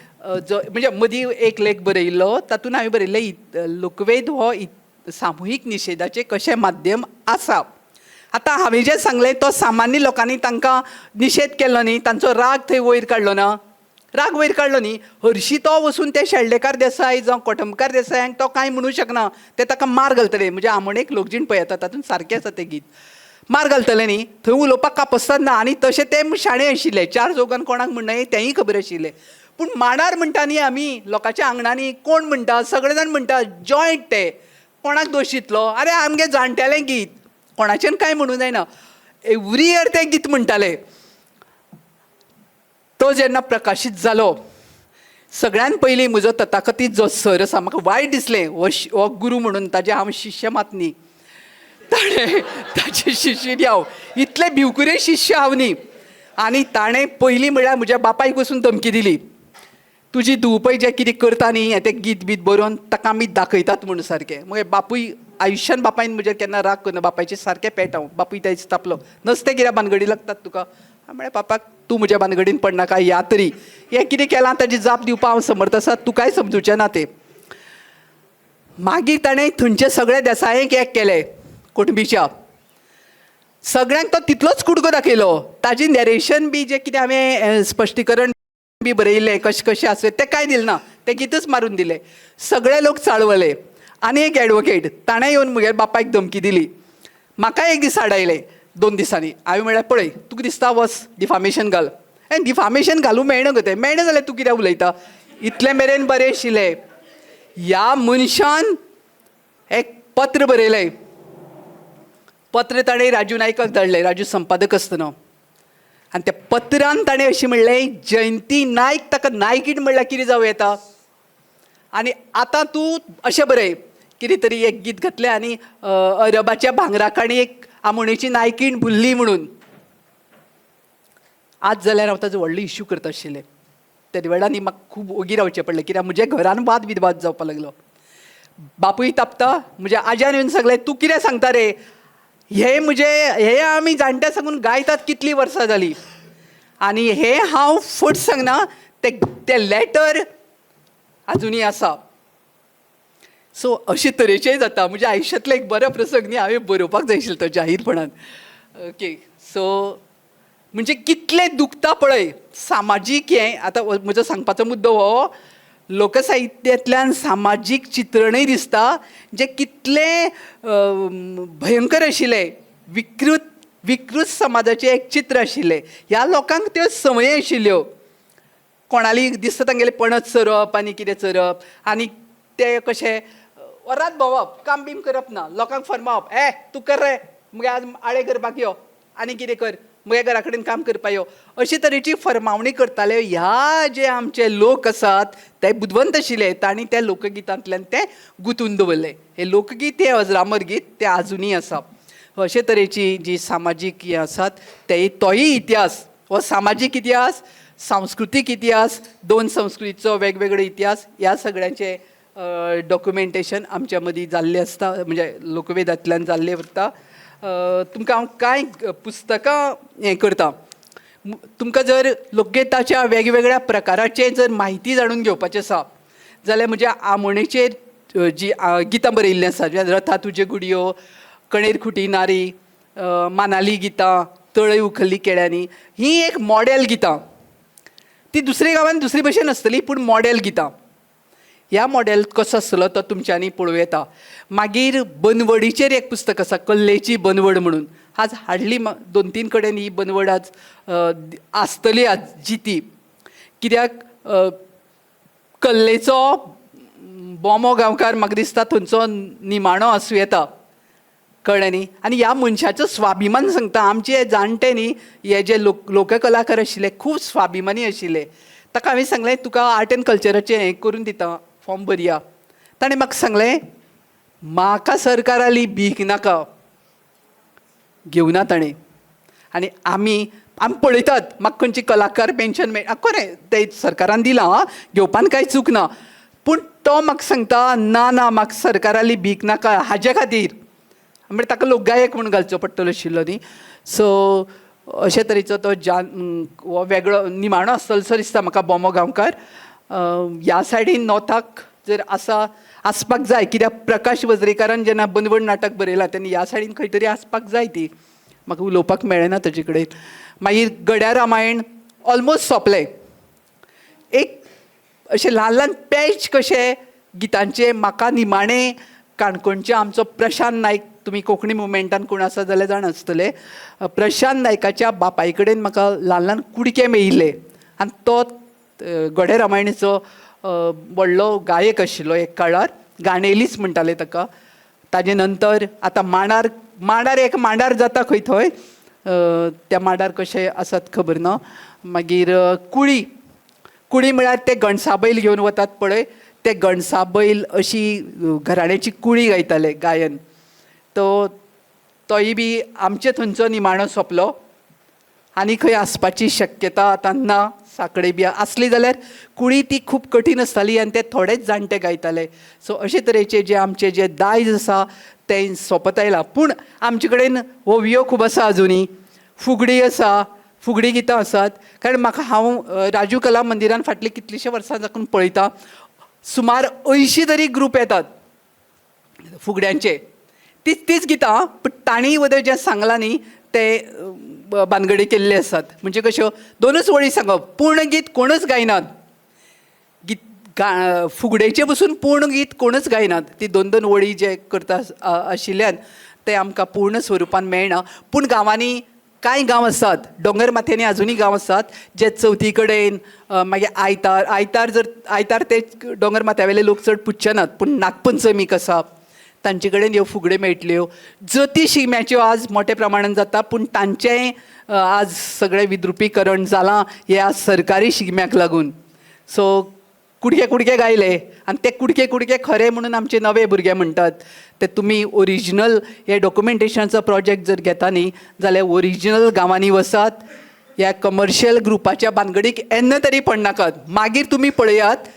जो म्हणजे मदीं एक लेख बरयल्लो, तातूंत हांवें बरयल्लें लोकवेद हो सामुहीक निशेधाचें कशें माध्यम आसा. आतां हांवें जें सांगलें तो सामान्य लोकांनी तांकां निशेध केलो न्ही, तांचो राग थंय वयर काडलो ना, राग वयर काडलो न्ही. हरशीं तो वचून ते शेल्डेकार देसाय जावं कोटमकार देसायांक तो कांय म्हणूं शकना, ते ताका मार घालतले. म्हणजे आमोणेक लोकजीण पळयता तातूंत सारकें आसा तें गीत, मार घालतले न्ही, थंय उलोवपाक कापस्ताद ना. आनी तशें ते शाणे आशिल्ले, चार चौगान कोणाक म्हणना तेंय खबर आशिल्लें. पूण मांडार म्हणटा न्ही आमी लोकांच्या आंगणांनी, कोण म्हणटा, सगळे जाण म्हणटा जॉयंट, ते कोणाक दोश दितलो? आरे आमगे जाणटेलें गीत, कोणाच्यान कांय म्हणूं जायना. एवरी इयर तें गीत म्हणटाले. तो जेन्ना प्रकाशीत जालो, सगळ्यान पयलीं म्हजो तथाकथीत जो सर आसा, म्हाका वायट दिसलें हो गुरू म्हणून, ताजें हांव शिश्य मात न्ही, ताणें ताचे शिश्य न्ही हांव, इतले भिवकुरे शिश्य हांव न्ही. आनी ताणें पयलीं म्हळ्यार म्हज्या बापायक वचून धमकी दिली, तुजी धूव पळय जें कितें करता न्ही तें गीत बीत बरोवन ताका आमी दाखयतात म्हणून सारकें. मगीर बापूय आयुश्यान बापायन म्हजेर केन्ना राग करना, बापायचें सारकें पेट हांव. बापूय त्या दिसा तापलो, नसतें कित्याक भानगडी लागतात तुका? हांवें म्हळें बापाक तूं म्हज्या भानगडीन पडनाका, ह्या तरी हें कितें केलां ताजी जाप दिवपाक हांव समर्थ आसा, तुकाय समजुचें ना तें. मागीर ताणें थंयचे सगळे देसायांक एक केले, कुटुंबीच्या सगळ्यांक तो तितलोच कुडको दाखयलो. ताजी नॅरेशन बी जें कितें हांवें स्पश्टीकरण बी बरयल्लें कशें कशें आसलें तें कांय दिलें ना, तें गीतच मारून दिलें. सगळे लोक चाळवले. आनी एक एडवोकेट ताणें येवन म्हगेल्या बापायक धमकी दिली. म्हाका एक दीस आडायलें 2 दिसांनी. हांवें म्हळ्यार पळय तुका दिसता वच डिफामेशन घाल, आनी डिफामेशन घालूं मेळना गो तें, मेळना जाल्यार तूं कित्याक उलयता? इतलें मेरेन बरें आशिल्लें. ह्या मनशान एक पत्र बरयलें, पत्र ताणें राजू नायकाक धाडलें, राजू संपादक आसतना. आनी त्या पत्रान ताणें अशें म्हणलें, जयंती नायक ताका नायकीण म्हणल्यार कितें जावं येता, आनी आतां तूं अशें बरय कितें तरी एक गीत घातलें आनी अरबाच्या भांगरा एक आमोणेची नायकीण भुल्ली म्हणून. आज जाल्यार हांव ताजो व्हडलो इश्यू करता आशिल्लें. तेदे वेळार न्ही म्हाका खूब ओगी रावचें पडलें, कित्याक म्हज्या घरान वाद विवाद जावपाक लागलो. बापूय तापता, म्हज्या आज्यान येवन सांगलें तूं कितें सांगता रे, हे म्हजे हे आमी जाणट्या सांगून गायतात कितलीं वर्सां जालीं. आनी हें हांव फट सांगना, तें लॅटर आजुनूय आसा. सो अशे तरेचेय जाता. म्हज्या आयुश्यांतलो एक बरो प्रसंग न्ही, हांवें बरोवपाक जाय आशिल्लो तो जाहीरपणान. ओके, सो म्हणजे कितलें दुखता पळय सामाजीक हें. आतां म्हजो सांगपाचो मुद्दो हो, लोकसाहित्यांतल्यान सामाजीक चित्रणय दिसता जें कितलें भयंकर आशिल्लें, विकृत विकृत समाजाचें एक चित्र आशिल्लें. ह्या लोकांक त्यो संवय आशिल्ल्यो, कोणाली दिसता तांगेलें पणस चरप आनी कितें चरप, आनी ते कशें वरात भोंवप, काम बीम करप ना, लोकांक फरमावप, ए तूं कर रे, मगे आज आळे करपाक यो आनी कितें कर, म्हगे घरा कडेन काम करपाक यो, अशे तरेची फरमावणी करताले. ह्या जे आमचे लोक आसात ते बुदवंत आशिल्ले, तांणी त्या लोकगितांतल्यान तें गुंतून दवरलें. हें लोकगीत हें अजरामर गीत तें आजुनूय आसा. अशे तरेची जी सामाजीक हें आसात ते तोय इतिहास हो सामाजीक इतिहास. सांस्कृतीक इतिहास, दोन संस्कृतीचो वेगवेगळो इतिहास, ह्या सगळ्यांचे डॉक्युमेंटेशन आमच्या मदीं जाल्लें आसता, म्हणजे लोकवेदांतल्यान जाल्लें उरता. तुमकां हांव कांय पुस्तकां हें करता. तुमकां जर लोकगीताच्या वेगवेगळ्या प्रकाराचे जर म्हायती जाणून घेवपाची आसा जाल्यार म्हज्या आमोणेचेर जी गितां बरयल्लीं आसा, रथा तुजे गुडयो, कणेर खुटी नारी, मानाली गितां, तळय उखल्ली केळ्यांनी, ही एक मॉडेल गितां. ती दुसरे गांवान दुसरे भशेन आसतली, पूण मॉडेल गितां. ह्या मॉडेल कसो आसतलो तो तुमच्यांनी पळोवं येता. मागीर बनवडीचेर एक पुस्तक आसा, कल्लेची बनवड म्हणून. आज हाडली 2-3 कडेन ही बनवड आज आसतली आज जिती. कित्याक कल्लेचो बोमो गांवकार म्हाका दिसता थंयचो निमाणो आसूं येता, कळ्ळें न्ही. आनी ह्या मनशाचो स्वाभिमान सांगता, आमचे जाणटे न्ही हे जे लोककलाकार आशिल्ले खूब स्वाभिमानी आशिल्ले. ताका हांवें सांगलें तुका आर्ट एंड कल्चराचें हें करून दिता, फॉर्म भरया. ताणें म्हाका सांगलें म्हाका सरकाराली भीक नाका, घेवना ताणें. आनी आमी आमी पळयतात म्हाका खंयची कलाकार पेन्शन मेळ, खरें तें सरकारान दिलां आं, घेवपान कांय चूक ना, पूण तो म्हाका सांगता ना ना म्हाका सरकाराली भीक नाका हाजे खातीर. म्हणल्यार ताका लोकगायक म्हूण घालचो पडटलो आशिल्लो न्ही. सो अशे तरेचो तो जान हो वेगळो निमाणो आसतलो दिसता म्हाका बोमो गांवकार. ह्या सायडीन नॉर्थाक जर आसा आसपाक जाय, कित्याक प्रकाश वजरेकारान जेन्ना बनवड नाटक बरयलां तेन्ना ह्या सायडीन खंय तरी आसपाक जाय ती. म्हाका उलोवपाक मेळ्ळें ना ताजे कडेन. मागीर गड्या रामायण ऑलमोस्ट सोंपलें. एक अशें ल्हान ल्हान पॅच कशे गितांचे म्हाका निमाणें काणकोणचे आमचो प्रशांत नायक, तुमी कोंकणी मुवमेंटान कोण आसा जाल्यार जाण आसतले, प्रशांत नायकाच्या बापाय कडेन म्हाका ल्हान ल्हान कुडके मेळिल्ले आनी तो गड्या रामायणीचो व्हडलो गायक आशिल्लो एक काळार, गाणेलीच म्हणटाले ताका. ताजे नंतर आतां मांडार, मांडार एक मांडार जाता खंय थंय, त्या मांडार कशें आसात खबर ना. मागीर कुळी, कुळी म्हळ्यार ते गणसाबैल घेवन वतात पळय, ते गणसाबैल अशी घराण्याची कुळी गायताले गायन. तो तोय बी आमचे थंयचो निमाणो सोंपलो. आनी खंय आसपाची शक्यता आतां ना. साकडे बी आसली जाल्यार कुळी ती खूब कठीण आसताली आनी ते थोडेच जाणटे गायताले. सो अशे तरेचे जे आमचे जे दायज आसा तें सोंपत आयलां. पूण आमचे कडेन होवयो खूब आसा अजुनूय, फुगडी आसा, फुगडी गितां आसात. कारण म्हाका हांव राजू कला मंदिरान फाटलीं कितलींशीं वर्सां साकून पळयतां, सुमार 80 तरी ग्रूप येतात फुगड्यांचे, तीच तीच गितां, पूण तांणी वदळ जें सांगलां न्ही ते बानगडी केल्ले आसात. म्हणजे कश्यो दोनूच वळी सांगप, पूर्ण गीत कोणूच गायनात, गीत फुगडेचें बसून पूर्ण गीत कोणूच गायनात. ती दोन दोन वळी जे करता आशिल्ल्यान तें आमकां पूर्ण स्वरुपान मेळना. पूण गांवांनी कांय गांव आसात, दोंगर माथ्यांनी आजुनूय गांव आसात जे चवथी कडेन, मागीर आयतार, आयतार जर आयतार ते दोंगर माथ्यावेले लोक चड पुजचे नात, पूण नागपंचमीक आसा तांचे कडेन ह्यो फुगड्यो मेळटल्यो. जती शिगम्याच्यो आज मोठ्या प्रमाणान जाता, पूण तांचेंय आज सगळें विद्रुपीकरण जालां हें आज सरकारी शिगम्याक लागून. सो कुडके कुडके गायले आनी ते कुडके कुडके खरे म्हणून आमचे नवे भुरगे म्हणटात. ते तुमी ओरिजिनल हे डॉक्युमेंटेशनाचो प्रोजेक्ट जर घेता न्ही जाल्यार ओरिजिनल गांवांनी वसात, ह्या कमर्शियल ग्रुपाच्या बानगडीक येन्ना तरी पडनाकात. मागीर तुमी पळयात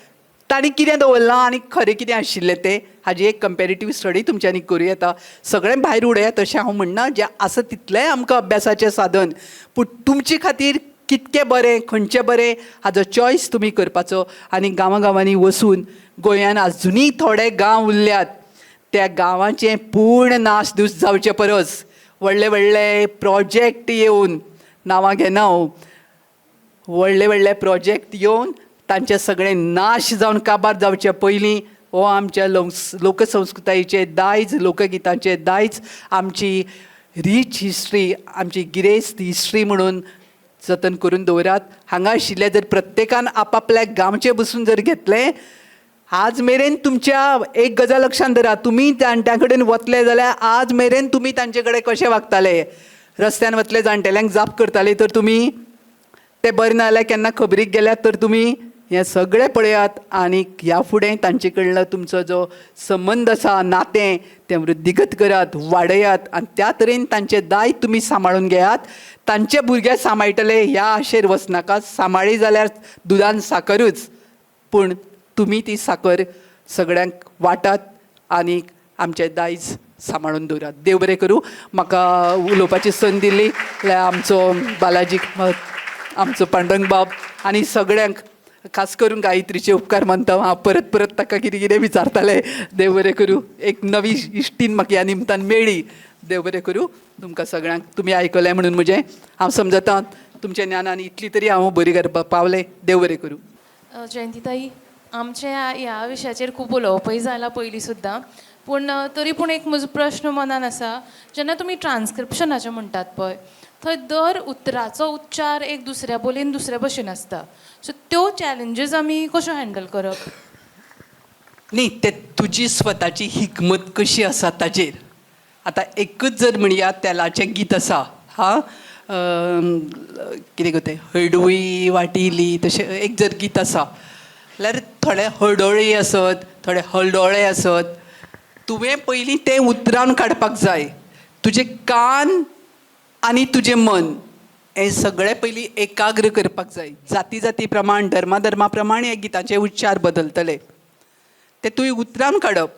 तांणी कितें दवरलां आनी खरें कितें आशिल्लें तें, हाजी एक कंपेरेटीव स्टडी तुमच्यांनी करूं येता. सगळें भायर उडयात अशें हांव म्हणना, जें आसा तितलेंय आमकां अभ्यासाचें साधन, पूण तुमचे खातीर कितकें बरें खंयचें बरें हाजो चॉयस तुमी करपाचो. आनी गांवां गांवांनी वचून गोंयान आजुनूय थोडे गांव उरल्यात त्या गांवांचें पूर्ण नाश दूस जावचे परस व्हडले व्हडले प्रोजेक्ट येवन, नांवां घेना हांव, व्हडले व्हडले प्रोजेक्ट येवन तांचे सगळे नाश जावन काबार जावचे पयलीं हो आमच्या लोकसंस्कृतायेचें दायज, लोकगितांचें दायज, आमची रीच हिस्ट्री, आमची गिरेस्त हिस्ट्री म्हणून जतन करून दवरात. हांगा आशिल्ले जर प्रत्येकान आपापल्या गांवचें बसून जर घेतलें, आज मेरेन तुमच्या एक गजाल लक्षांत धरा, तुमी जाणट्यां कडेन वतले जाल्यार आज मेरेन तुमी तांचे कडेन कशे वागताले, रस्त्यान वतले जाणटेल्यांक जाप करताले तर तुमी, ते बरें ना जाल्यार केन्ना खबरीक गेल्यात तर तुमी हें सगळें पळयात आनी ह्या फुडें तांचे कडलो तुमचो जो संबंद आसा, नातें, तें वृद्धिगत करात, वाडयात आनी त्या तरेन तांचें दायज तुमी सांबाळून घेयात. तांचे भुरगे सांबाळटले ह्या आशेर वचनाका. सांबाळी जाल्यार दुदान साकरूच, पूण तुमी ती साकर सगळ्यांक वाटात आनी आमचें दायज सांबाळून दवरात. देव बरें करूं. म्हाका उलोवपाची संद दिली जाल्यार आमचो बालाजी, आमचो पांडुरंग बाब आनी सगळ्यांक, खास करून गायत्रीचे उपकार मानता. हांव परत परत ताका कितें कितें विचारतालें. देव बरें करूं. एक नवी इश्टीन म्हाका ह्या निमतान मेळ्ळी. देव बरें करूं तुमकां सगळ्यांक. तुमी आयकलें म्हणून म्हजें हांव समजता तुमच्या ज्ञानान इतली तरी हांव बरी करपाक पावलें. देव बरें करूं. जयंतीताई, आमचें ह्या विशयाचेर खूब उलोवपय जालां पयलीं सुद्दां, पूण तरी पूण एक म्हजो प्रश्न मनान आसा. जेन्ना तुमी ट्रान्स्क्रिप्शनाचें म्हणटात पळय, थंय दर उतराचो उच्चार एक दुसऱ्या बोलयेन दुसऱ्या भशेन आसता. सो त्यो चॅलेंजीस आमी कश्यो हँडल करप? न्ही, ते तुजी स्वताची हिकमत कशी आसा ताजेर. आतां एकूच जर म्हणया तेलाचें गीत आसा, हा, कितें गो तें, हळडुवी वाटिली, तशें एक जर गीत आसा जाल्यार थोडे हळडोळे आसत, थोडे हळडोळे आसत. तुवें पयलीं तें उतरावन काडपाक जाय. तुजें कान आनी तुजें मन हें सगळें पयलीं एकाग्र करपाक जाय. जाती जाती प्रमाण, धर्मा धर्मा प्रमाण हे गिताचे उच्चार बदलतले. ते तुवें उतरावन काडप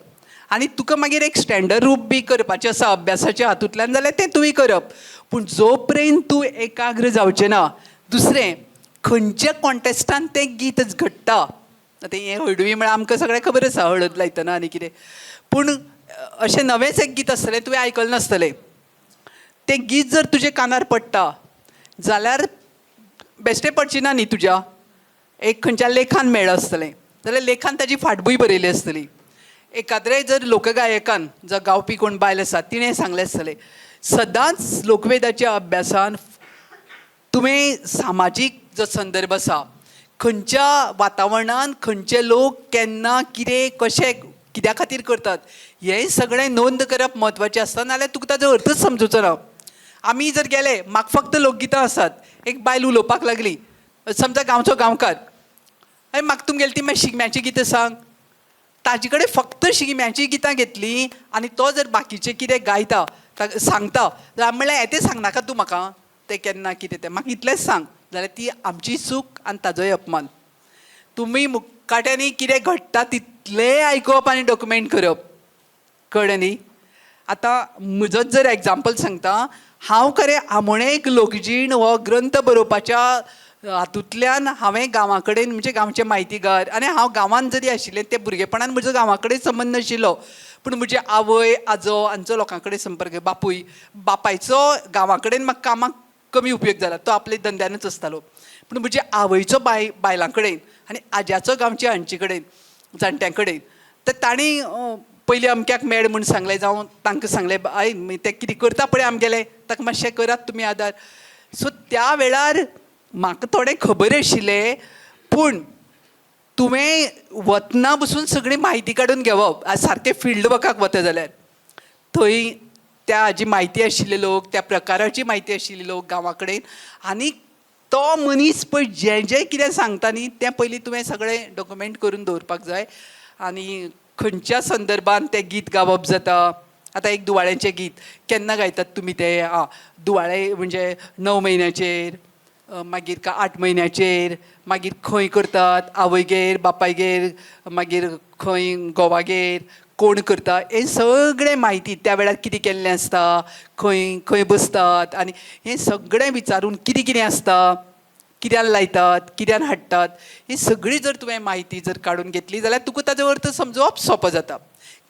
आनी तुका मागीर एक स्टँडर्ड रूप बी करपाचें आसा अभ्यासाच्या हातूंतल्यान जाल्यार तें तुवें करप. पूण जो पर्यंत तूं एकाग्र जावचें ना. दुसरें, खंयच्या कॉन्टेस्टान तें गीत घडटा. आतां हें हळडुवी म्हळ्यार आमकां सगळें खबर आसा, हळद लायतना आनी कितें. पूण अशें नवेंच एक गीत आसतलें, तुवें आयकलें नासतलें. तें गीत जर तुज्या कानार पडटा जाल्यार बेश्टें पडचें ना न्ही तुज्या. एक खंयच्या लेखान मेळ्ळां आसतलें जाल्यार लेखान ताजी फाटभूंय बरयली आसतली. एकाद्रे जर लोकगायकान, जो गावपी कोण बायल आसा, तिणें सांगलें आसतलें. सदांच लोकवेदाच्या अभ्यासान तुवें सामाजीक जो संदर्भ आसा, खंयच्या वातावरणान खंयचे लोक केन्ना कितें कशें कित्या खातीर करतात हें सगळें नोंद करप म्हत्वाचें आसता. नाल्यार तुका ताजो अर्थच समजुचो ना. आमी जर गेले, म्हाका फक्त लोकगितां आसात, एक बायल उलोवपाक लागली, समजा गांवचो गांवकार, आनी म्हाका तुमगेली ती मागीर शिगम्याची गितां सांग. ताजे कडेन फक्त शिगम्याचीं गितां घेतलीं आनी तो जर बाकीचें कितें गायता सांगता जाल्यार म्हणल्यार हें तें सांगनाका तूं म्हाका, तें केन्ना कितें तें म्हाका इतलेंच सांग, जाल्यार ती आमची चूक आनी ताजोय अपमान. तुमी मुखाट्यांनी कितें घडटा तितलें आयकप आनी डॉक्युमेंट करप, कळ्ळें न्ही. आतां म्हजोच जर एग्जाम्पल सांगता, हांव खरें आमोणें एक लोकजीण हो ग्रंथ बरोवपाच्या हातूंतल्यान हांवें गांवा कडेन, म्हणजे गांवचे म्हायतीगार, आनी हांव गांवांत जरी आशिल्लें ते भुरगेपणान म्हजो गांवा कडेन संबंद नाशिल्लो, पूण म्हजे आवय आजो हांचो लोकां कडेन संपर्क, बापूय बापायचो गांवा कडेन म्हाका कामाक कमी उपयोग जाला, तो आपल्या धंद्यानूच आसतालो. पूण म्हजे आवयचो बायलां कडेन आनी आज्याचो गांवच्या हांचे कडेन, जाणट्यां कडेन, तर तांणी पयलीं अमक्याक मेळ म्हूण सांगलें, जावं तांकां सांगलें, आई तें कितें करता पळय आमगेलें, ताका मातशें करात तुमी आदार. सो त्या वेळार म्हाका थोडें खबर आशिल्लें, पूण तुवें वतना बसून सगळी म्हायती काडून घेवप. आज सारकें फिल्ड वर्काक वता जाल्यार थंय त्या हाजी म्हायती आशिल्ले लोक, त्या प्रकाराची म्हायती आशिल्ले लोक गांवा कडेन, आनी तो मनीस पळय जें जें कितें सांगता न्ही तें पयलीं तुवें सगळें डॉक्युमेंट करून दवरपाक जाय. आनी खंयच्या संदर्भान तें गीत गावप जाता. आतां एक दुवाळ्याचें गीत केन्ना गायतात तुमी तें? आं, दुवाळे म्हणजे 9 म्हयन्याचेर, मागीर 8 म्हयन्याचेर, मागीर खंय करतात, आवयगेर बापायगेर, मागीर खंय घोवागेर, कोण करता, हें सगळें म्हायती त्या वेळार कितें केल्लें आसता, खंय खंय बसतात, आनी हें सगळें विचारून कितें कितें आसता, कित्यान लायतात, कित्यान हाडटात, ही सगळी जर तुवें म्हायती जर काडून घेतली जाल्यार तुका ताजो अर्थ समजोवप सोंपो जाता.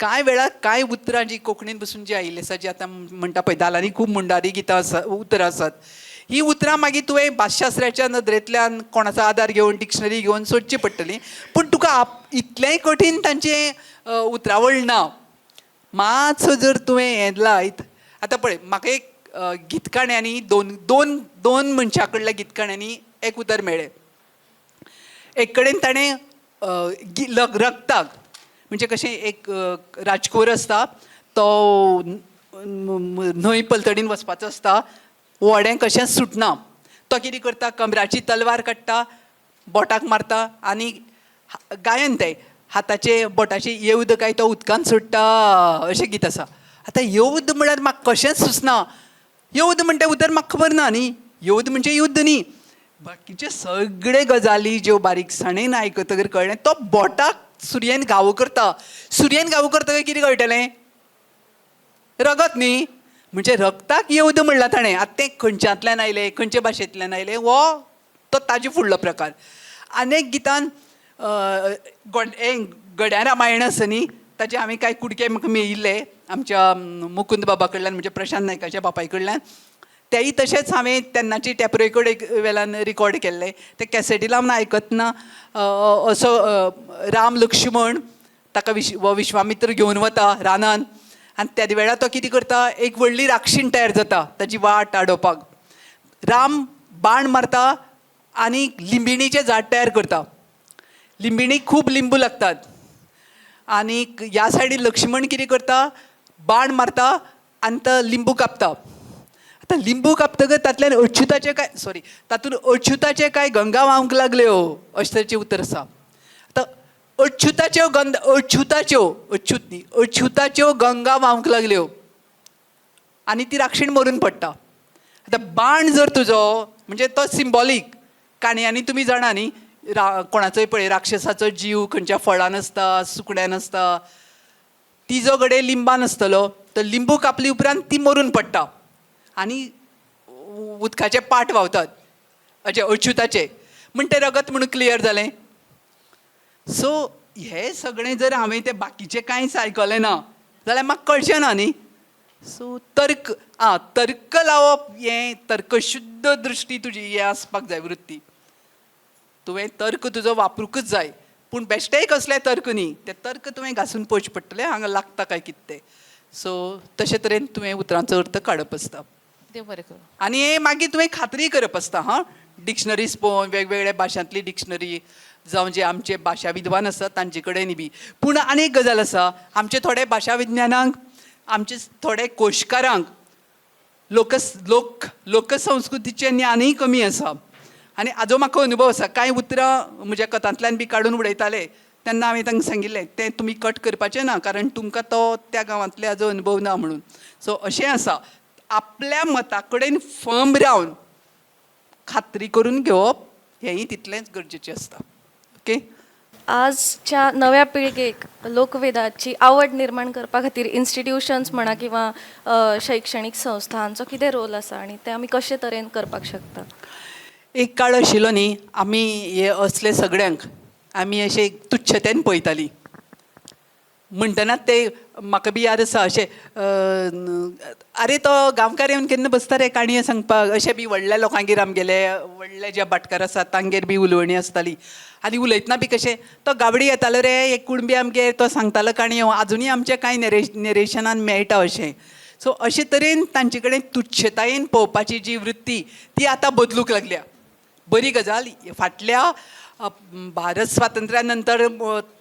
कांय वेळार कांय उतरां जीं कोंकणीन बसून जीं आयिल्लीं आसा, जीं आतां म्हणटा पळय धालांनी खूब मुंडारी गितां आसा, उतरां आसात, ही उतरां मागीर तुवें भासशास्त्राच्या नदरेंतल्यान कोणाचो आदार घेवन डिक्शनरी घेवन सोदची पडटली. पूण तुका इतलेंय कठीण तांचें उतरावळ ना. मातसो जर तुवें हें लायत, आतां पळय म्हाका एक गीतकाण्यांनी दोन दोन दोन मनशां कडल्या गीतकाण्यांनी एक उतर मेळ्ळें. एक कडेन ताणें रक्ताक म्हणजे कशें एक राजकोर आसता, तो न्हंय पलतडीन वचपाचो आसता, व्हडें कशेंच सुटना, तो कितें करता, कमराची तलवार काडटा, बोटाक मारता आनी गायन तें हाताचे बोटाचे येवद काय तो उदकान सोडटा अशें गीत आसा. आतां येवद म्हळ्यार म्हाका कशेंच सुचना. येवद म्हणटा उतर म्हाका खबर ना न्ही, येवद म्हणजे युद्ध न्ही. बाकीचे सगळे गजाली ज्यो बारीकसाणेन आयकतकीर कळ्ळें तो बोटाक सुरयेन घावो करता. सुरयेन घावो करतकीर कितें कळटलें? रगत न्ही. म्हणजे रगताक येवद म्हणलां ताणें. आतां तें खंयच्यांतल्यान आयलें, खंयचे भाशेंतल्यान आयलें हो तो ताजे फुडलो प्रकार. आनी एक गितान गड्या रामायण आसा न्ही, ताचे हांवें कांय कुडके म्हाका मेळिल्ले आमच्या मुकुंद बाबा कडल्यान, म्हणजे प्रशांत नायकाच्या बापाय कडल्यान. तेय तशेंच हांवें तेन्नाची टॅप रेकॉर्ड वेल्यान रिकॉर्ड केल्ले. ते कॅसेटी लावन आयकतना असो राम लक्ष्मण ताका हो विश्वामित्र घेवन वता रानान आनी तेद वेळार तो कितें करता, एक व्हडली राक्षीण तयार जाता ताजी वाट आडोवपाक. राम बाण मारता आनी लिंबिणीचें झाड तयार करता. लिंबिणीक खूब लिंबू लागतात आनी ह्या सायडीन लक्ष्मण कितें करता, बाण मारता आनी तो लिंबू कापता. आतां लिंबू कापतकच तातल्यान अच्युताचें काय सॉरी तातूंत अच्युताचें काय गंगा व्हांवंक लागल्यो अशें तरेचें उतर आसा. आतां अच्युताच्यो गंध अच्युताच्यो अच्युत न्ही अच्युताच्यो गंगा व्हांवंक लागल्यो आनी ती राक्षीण मरून पडटा. आतां बाण जर तुजो म्हणजे तो सिंबॉलीक काणयांनी तुमी जाणा न्ही, कोणाचोय पळय राक्षसाचो जीव खंयच्या फळान आसता, सुकण्यान आसता, तिजो घडये लिंबान आसतलो. तर लिंबू कापली उपरांत ती मरून पडटा आनी उदकाचे पाट व्हांवतात अशें अच्युताचे, म्हण तें रगत म्हणून क्लियर जालें. सो हें सगळें जर हांवें तें बाकीचें कांयच आयकलें ना जाल्यार म्हाका कळचें ना न्ही. सो तर्क आं तर्क लावप हें तर्कशुद्ध दृश्टी तुजी हें आसपाक जाय वृत्ती. तुवें तर्क तुजो वापरूंकच जाय, पूण बेश्टेय कसले तर्क न्ही, ते तर्क तुवें घासून पळोवचें पडटलें हांगा लागता काय कितें तें. सो तशे तरेन तुवें उतरांचो अर्थ काडप आसता. देव बरें करूं. आनी हें मागीर तुवें खात्री करप आसता हां, डिक्शनरीज पळोवन वेगवेगळ्या भाशांतली डिक्शनरी जावं जे आमचे भाशा विद्वान आसात तांचे कडेन बी. पूण आनी एक गजाल आसा, आमचे थोडे भाशा विज्ञानांक, आमचे थोडे कोशकारांक लोकसंस्कृतीचें ज्ञानूय कमी आसा. आनी हाजो म्हाका अनुभव आसा, कांय उतरां म्हज्या कथांतल्यान बी काडून उडयताले तेन्ना हांवें तांकां सांगिल्लें तें तुमी कट करपाचें ना, कारण तुमकां तो त्या गांवांतले हाजो अनुभव ना म्हणून. सो अशें आसा, आपल्या मता कडेन फर्म रावन खात्री करून घेवप हेंय तितलेंच गरजेचें आसता. ओके, आजच्या नव्या पिळगेक लोकवेदाची आवड निर्माण करपा खातीर इन्स्टिट्युशन्स म्हणा किंवा शैक्षणीक संस्था हांचो कितें रोल आसा आनी ते आमी कशे तरेन करपाक शकता? एक काळ आशिल्लो न्ही, आमी हे असले सगळ्यांक आमी अशे तुच्छतेन पळयतालीं. म्हणटना ते म्हाका बी याद आसा अशें, आरे तो गांवकार येवन केन्ना बसता रे काणयो सांगपाक, अशें बी व्हडल्या लोकांगेर आमगेले व्हडले जे भाटकार आसात तांगेर बी उलोवणी आसताली. आनी उलयतना बी कशें, तो गावडी येतालो रे एक कुणबी आमगेर, तो सांगतालो काणयो, आजुनूय आमच्या कांय नरेशनान मेळटा अशें. सो अशे तरेन तांचे कडेन तुच्छतायेन पळोवपाची जी वृत्ती ती आतां बदलूंक लागल्या. बरी गजाल, फाटल्या भारत स्वातंत्र्या नंतर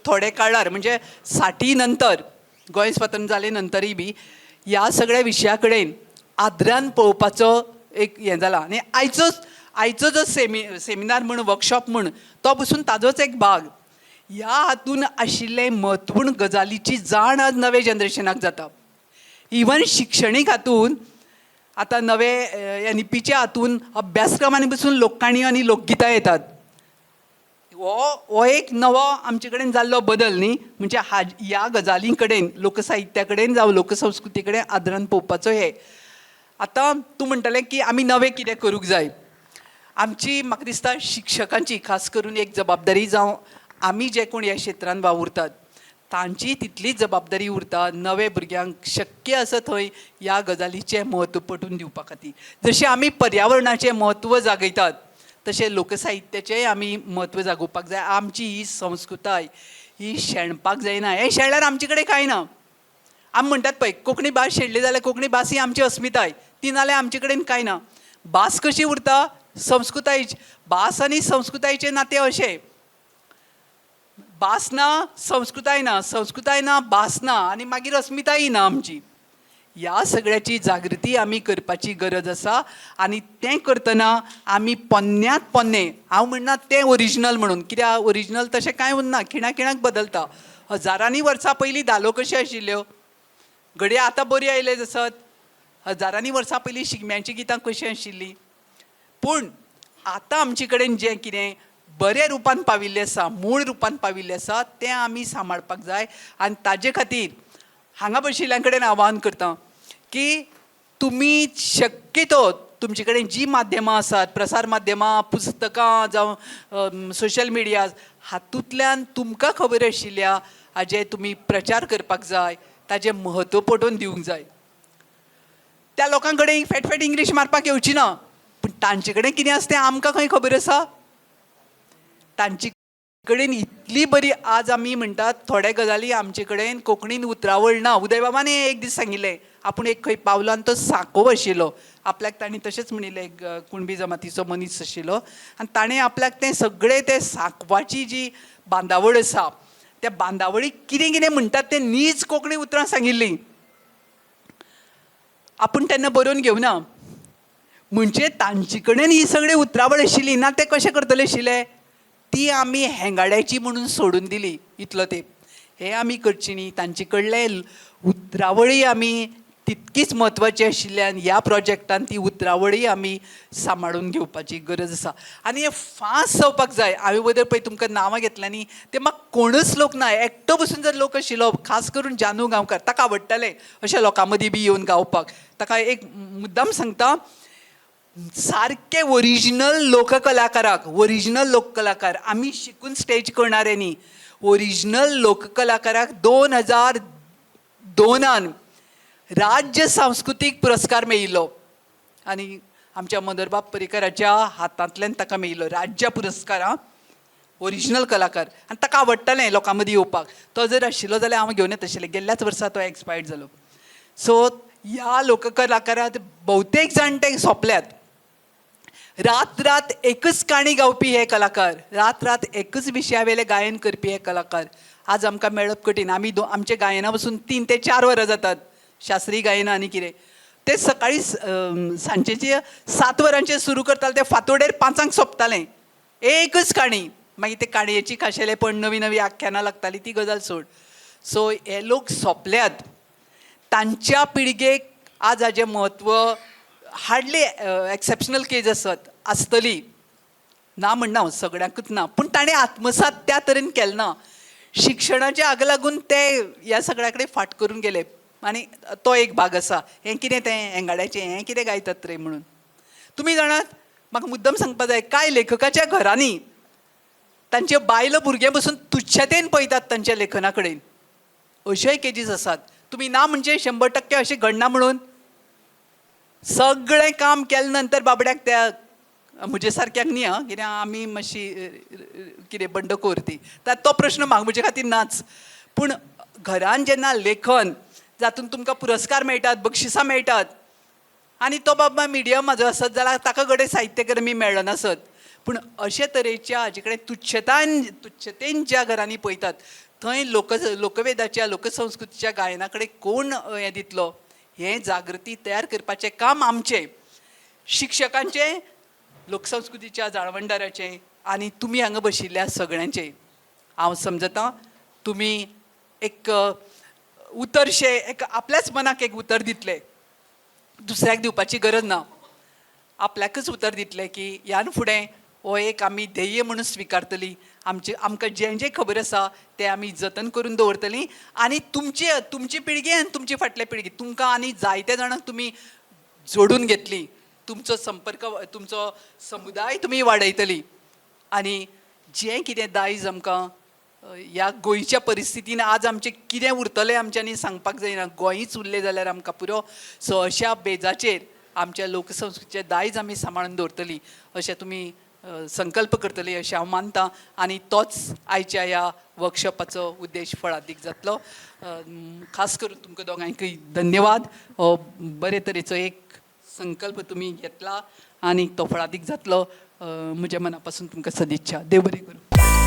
थोडे काळार म्हणजे 60 नंतर गोंय स्वातंत्र्य जाले नंतरूय बी ह्या सगळ्या विशया कडेन आदरान पळोवपाचो एक हें जाला. आनी आयचो जो सेमिनार म्हण वर्कशॉप म्हण तो पसून ताजोच एक भाग. ह्या हातून आशिल्ले म्हत्वपूर्ण गजालीची जाण आज नवे जनरेशनाक जाता. इवन शिक्षणीक हातून आतां नवे एनईपीच्या हातून अभ्यासक्रमांनी पसून लोककाणयो आनी लोकगितां येतात. हो एक नवो आमचे कडेन जाल्लो बदल न्ही, म्हणजे ह्या गजालीं कडेन लोकसाहित्या कडेन जावं लोकसंस्कृती कडेन आदरान पळोवपाचो हे. आतां तूं म्हणटलें की आमी नवें कितें करूंक जाय. आमची म्हाका दिसता शिक्षकांची खास करून एक जबाबदारी, जावं आमी जे कोण ह्या क्षेत्रान वावुरतात तांची तितलीच जबाबदारी उरता नवे भुरग्यांक शक्य आसा थंय ह्या गजालीचें म्हत्व पटून दिवपा खातीर. जशें आमी पर्यावरणाचें म्हत्व जागयतात तशें लोकसाहित्याचेंय आमी म्हत्व जागोवपाक जाय. आमची ही संस्कृताय ही शेणपाक जायना. हें शेणल्यार आमचे कडेन कांय ना. आमी म्हणटात पळय कोंकणी भास शेणली जाल्यार कोंकणी भास ही आमची अस्मिताय, ती नाल्यार आमचे कडेन कांय ना. भास कशी उरता? संस्कृतायेची. भास आनी संस्कृतायेचें नातें अशें, भास ना संस्कृताय ना, संस्कृताय ना भास ना, आनी मागीर अस्मिताय ना आमची. ह्या सगळ्याची जागृती आमी करपाची गरज आसा आनी तें करतना आमी पोन्न्यांत पोन्नें, हांव म्हणना तें ओरिजिनल म्हणून, कित्याक ओरिजिनल तशें कांय उरना, खिणा खिणाक बदलता. हजारांनी वर्सां पयलीं धालो कश्यो आशिल्ल्यो, घडये आतां बऱ्यो आयले आसत, हजारांनी वर्सां पयलीं शिगम्याचीं गितां कशीं आशिल्लीं, पूण आतां आमचे कडेन जें कितें बऱ्या रुपान पाविल्लें आसा, मूळ रुपान पाविल्लें आसा, तें आमी सांबाळपाक जाय. आनी ताजे खातीर हांगा बशिल्ल्यां कडेन आवाहन करता की तुमी शक्यतो तुमचे कडेन जीं माध्यमां आसात, प्रसार माध्यमां, पुस्तकां जावं सोशल मिडिया, हातूंतल्यान तुमकां खबर आशिल्ल्या हाजें तुमी प्रचार करपाक जाय, ताजें म्हत्व पटोवन दिवंक जाय. त्या लोकां कडेन फेट फेट इंग्लीश मारपाक येवची ना, पूण तांचे कडेन कितें आसा तें आमकां खंय खबर आसा? तांचे कडेन इतली बरी, आज आमी म्हणटात थोडे गजाली आमचे कडेन कोंकणीन उतरावळ ना. उदयबाबान एक दीस सांगिल्लें, आपूण एक खंय पावलो आनी तो सांकोव आशिल्लो, आपल्याक तांणी तशेंच म्हणिल्लें, एक कुणबी जमातीचो मनीस आशिल्लो आनी ताणें आपल्याक तें सगळें तें सांकवाची जी बांदावळ आसा त्या बांदावळीक कितें कितें म्हणटात तें नीज कोंकणी उतरां सांगिल्लीं. आपूण तेन्ना बरोवन घेवना, म्हणजे तांचे कडेन ही सगळी उतरावळ आशिल्ली ना, ते कशें करतले आशिल्ले? ती आमी हेंगाड्याची म्हणून सोडून दिली इतलो तेंप. हें आमी करची न्ही. तांचे कडले उतरावळी आमी तितकीच म्हत्वाची आशिल्ल्यान ह्या प्रोजेक्टान ती उतरावळी आमी सांबाळून घेवपाची गरज आसा आनी हें फास्ट जावपाक जाय. हांवें वदळ पळय तुमकां नांवां घेतल्या न्ही, ते म्हाका कोणूच लोक ना, एकटो बसून जर लोक आशिल्लो, खास करून जानू गांवकार, ताका आवडटालें अशें लोकां मदीं बी येवन गावपाक. ताका एक मुद्दाम सांगता, सारके ओरिजिनल लोककलाकाराक, ओरिजिनल लोककलाकार आमी शिकून स्टेज करणारे न्ही, ओरिजिनल लोककलाकाराक 2002 राज्य सांस्कृतीक पुरस्कार मेळिल्लो आनी आमच्या मनोहरबाब पर्रीकराच्या हातांतल्यान ताका मेळिल्लो राज्य पुरस्कार. आं, ओरिजिनल कलाकार, आनी ताका आवडटालें लोकां मदीं येवपाक. तो जर आशिल्लो जाल्यार हांव घेवन येता आशिल्लें, गेल्ल्याच वर्सा तो एक्सपायर्ड जालो. सो ह्या लोककलाकारात भोवतेक जाण ते सोंपल्यात. रात रात एकच काणी गावपी हे कलाकार, रात रात एकच विशया वयलें गायन करपी हे कलाकार आज आमकां मेळप कठीण. आमी आमच्या गायना पसून 3 ते 4 वरां जातात, शास्त्रीय गायना आनी कितें ते सकाळी सांजेचे 7 वरांचेर सुरू करताले, ते फांतोडेर 5 सोंपतालें, एकच काणी. मागीर ते काणयेची खाशेलेपण, नवी नवी आख्यानां लागताली, ती गजाल सोड. सो हे लोक सोंपल्यात. तांच्या पिळगेक आज हाजें म्हत्व हार्डली एक्सेप्शनल केज आसत आसतली, ना म्हणना हांव, सगळ्यांकूच ना, पूण ताणें आत्मसात त्या तरेन केलें ना. शिक्षणाच्या हाका लागून ते ह्या सगळ्या कडेन फाट करून गेले आनी तो एक भाग आसा. हें कितें तें हेंगाड्याचें हें कितें गायतात रे म्हणून. तुमी जाणात, म्हाका मुद्दम सांगपा जाय, कांय लेखकाच्या घरांनी तांचे बायलो भुरगे बसून तुच्छतेन पळयतात तांच्या लेखना कडेन, अश्योय केजीस आसात. तुमी ना म्हणजे 100% अशें घडना म्हणून सगळें काम केलें नंतर बाबड्याक त्या म्हजे सारक्याक न्ही, आं, कित्याक आमी मातशी कितें बंडखोर ती, तो प्रश्न म्हाका म्हजे खातीर नाच. पूण घरान जेन्ना लेखन जातून तुमकां पुरस्कार मेळटात, बक्षिसां मेळटात, आनी तो बाबा मिडियम म्हाजो आसत जाल्यार ताका घडये साहित्य अकादमी मेळनासत, पूण अशे तरेच्या हाजे कडेन तुच्छतेन ज्या घरांनी पळयतात थंय लोकवेदाच्या लोकसंस्कृतीच्या गायना कडेन कोण हें दितलो? हें जागृती तयार करपाचें काम आमचें, शिक्षकांचें, लोकसंस्कृतीच्या जाळवणदाराचें आनी तुमी हांगा बशिल्ल्या सगळ्यांचें. हांव समजतां तुमी एक उतरशें एक आपल्याच मनाक एक उतर दितले, दुसऱ्याक दिवपाची गरज ना, आपल्याकच उतर दितले की ह्यान फुडें हो एक आमी ध्येय म्हणून स्विकारतली, आमकां जें जें खबर आसा तें आमी जतन करून दवरतलीं आनी तुमची पिळगी आनी तुमची फाटली पिळगी, तुमकां आनी जायत्या जाणांक तुमी जोडून घेतली, तुमचो संपर्क, तुमचो समुदाय तुमी वाडयतली आनी जें कितें दायज आमकां ह्या गोंयच्या परिस्थितीन आज आमचें कितें उरतलें आमच्यांनी सांगपाक जायना, गोंयच उरलें जाल्यार आमकां पुरो. सो अशा बेजाचेर आमच्या लोकसंस्कृतीचें दायज आमी सांबाळून दवरतली अशें तुमी संकल्प करतली अशें हांव मानता आनी तोच आयच्या ह्या वर्कशॉपाचो उद्देश फळादीक जातलो. खास करून तुमकां दोगांयकूय धन्यवाद. हो बरे तरेचो एक संकल्प तुमी घेतला आनी तो फळादीक जातलो. म्हज्या मना पासून तुमकां सदिच्छा. देव बरें करूं.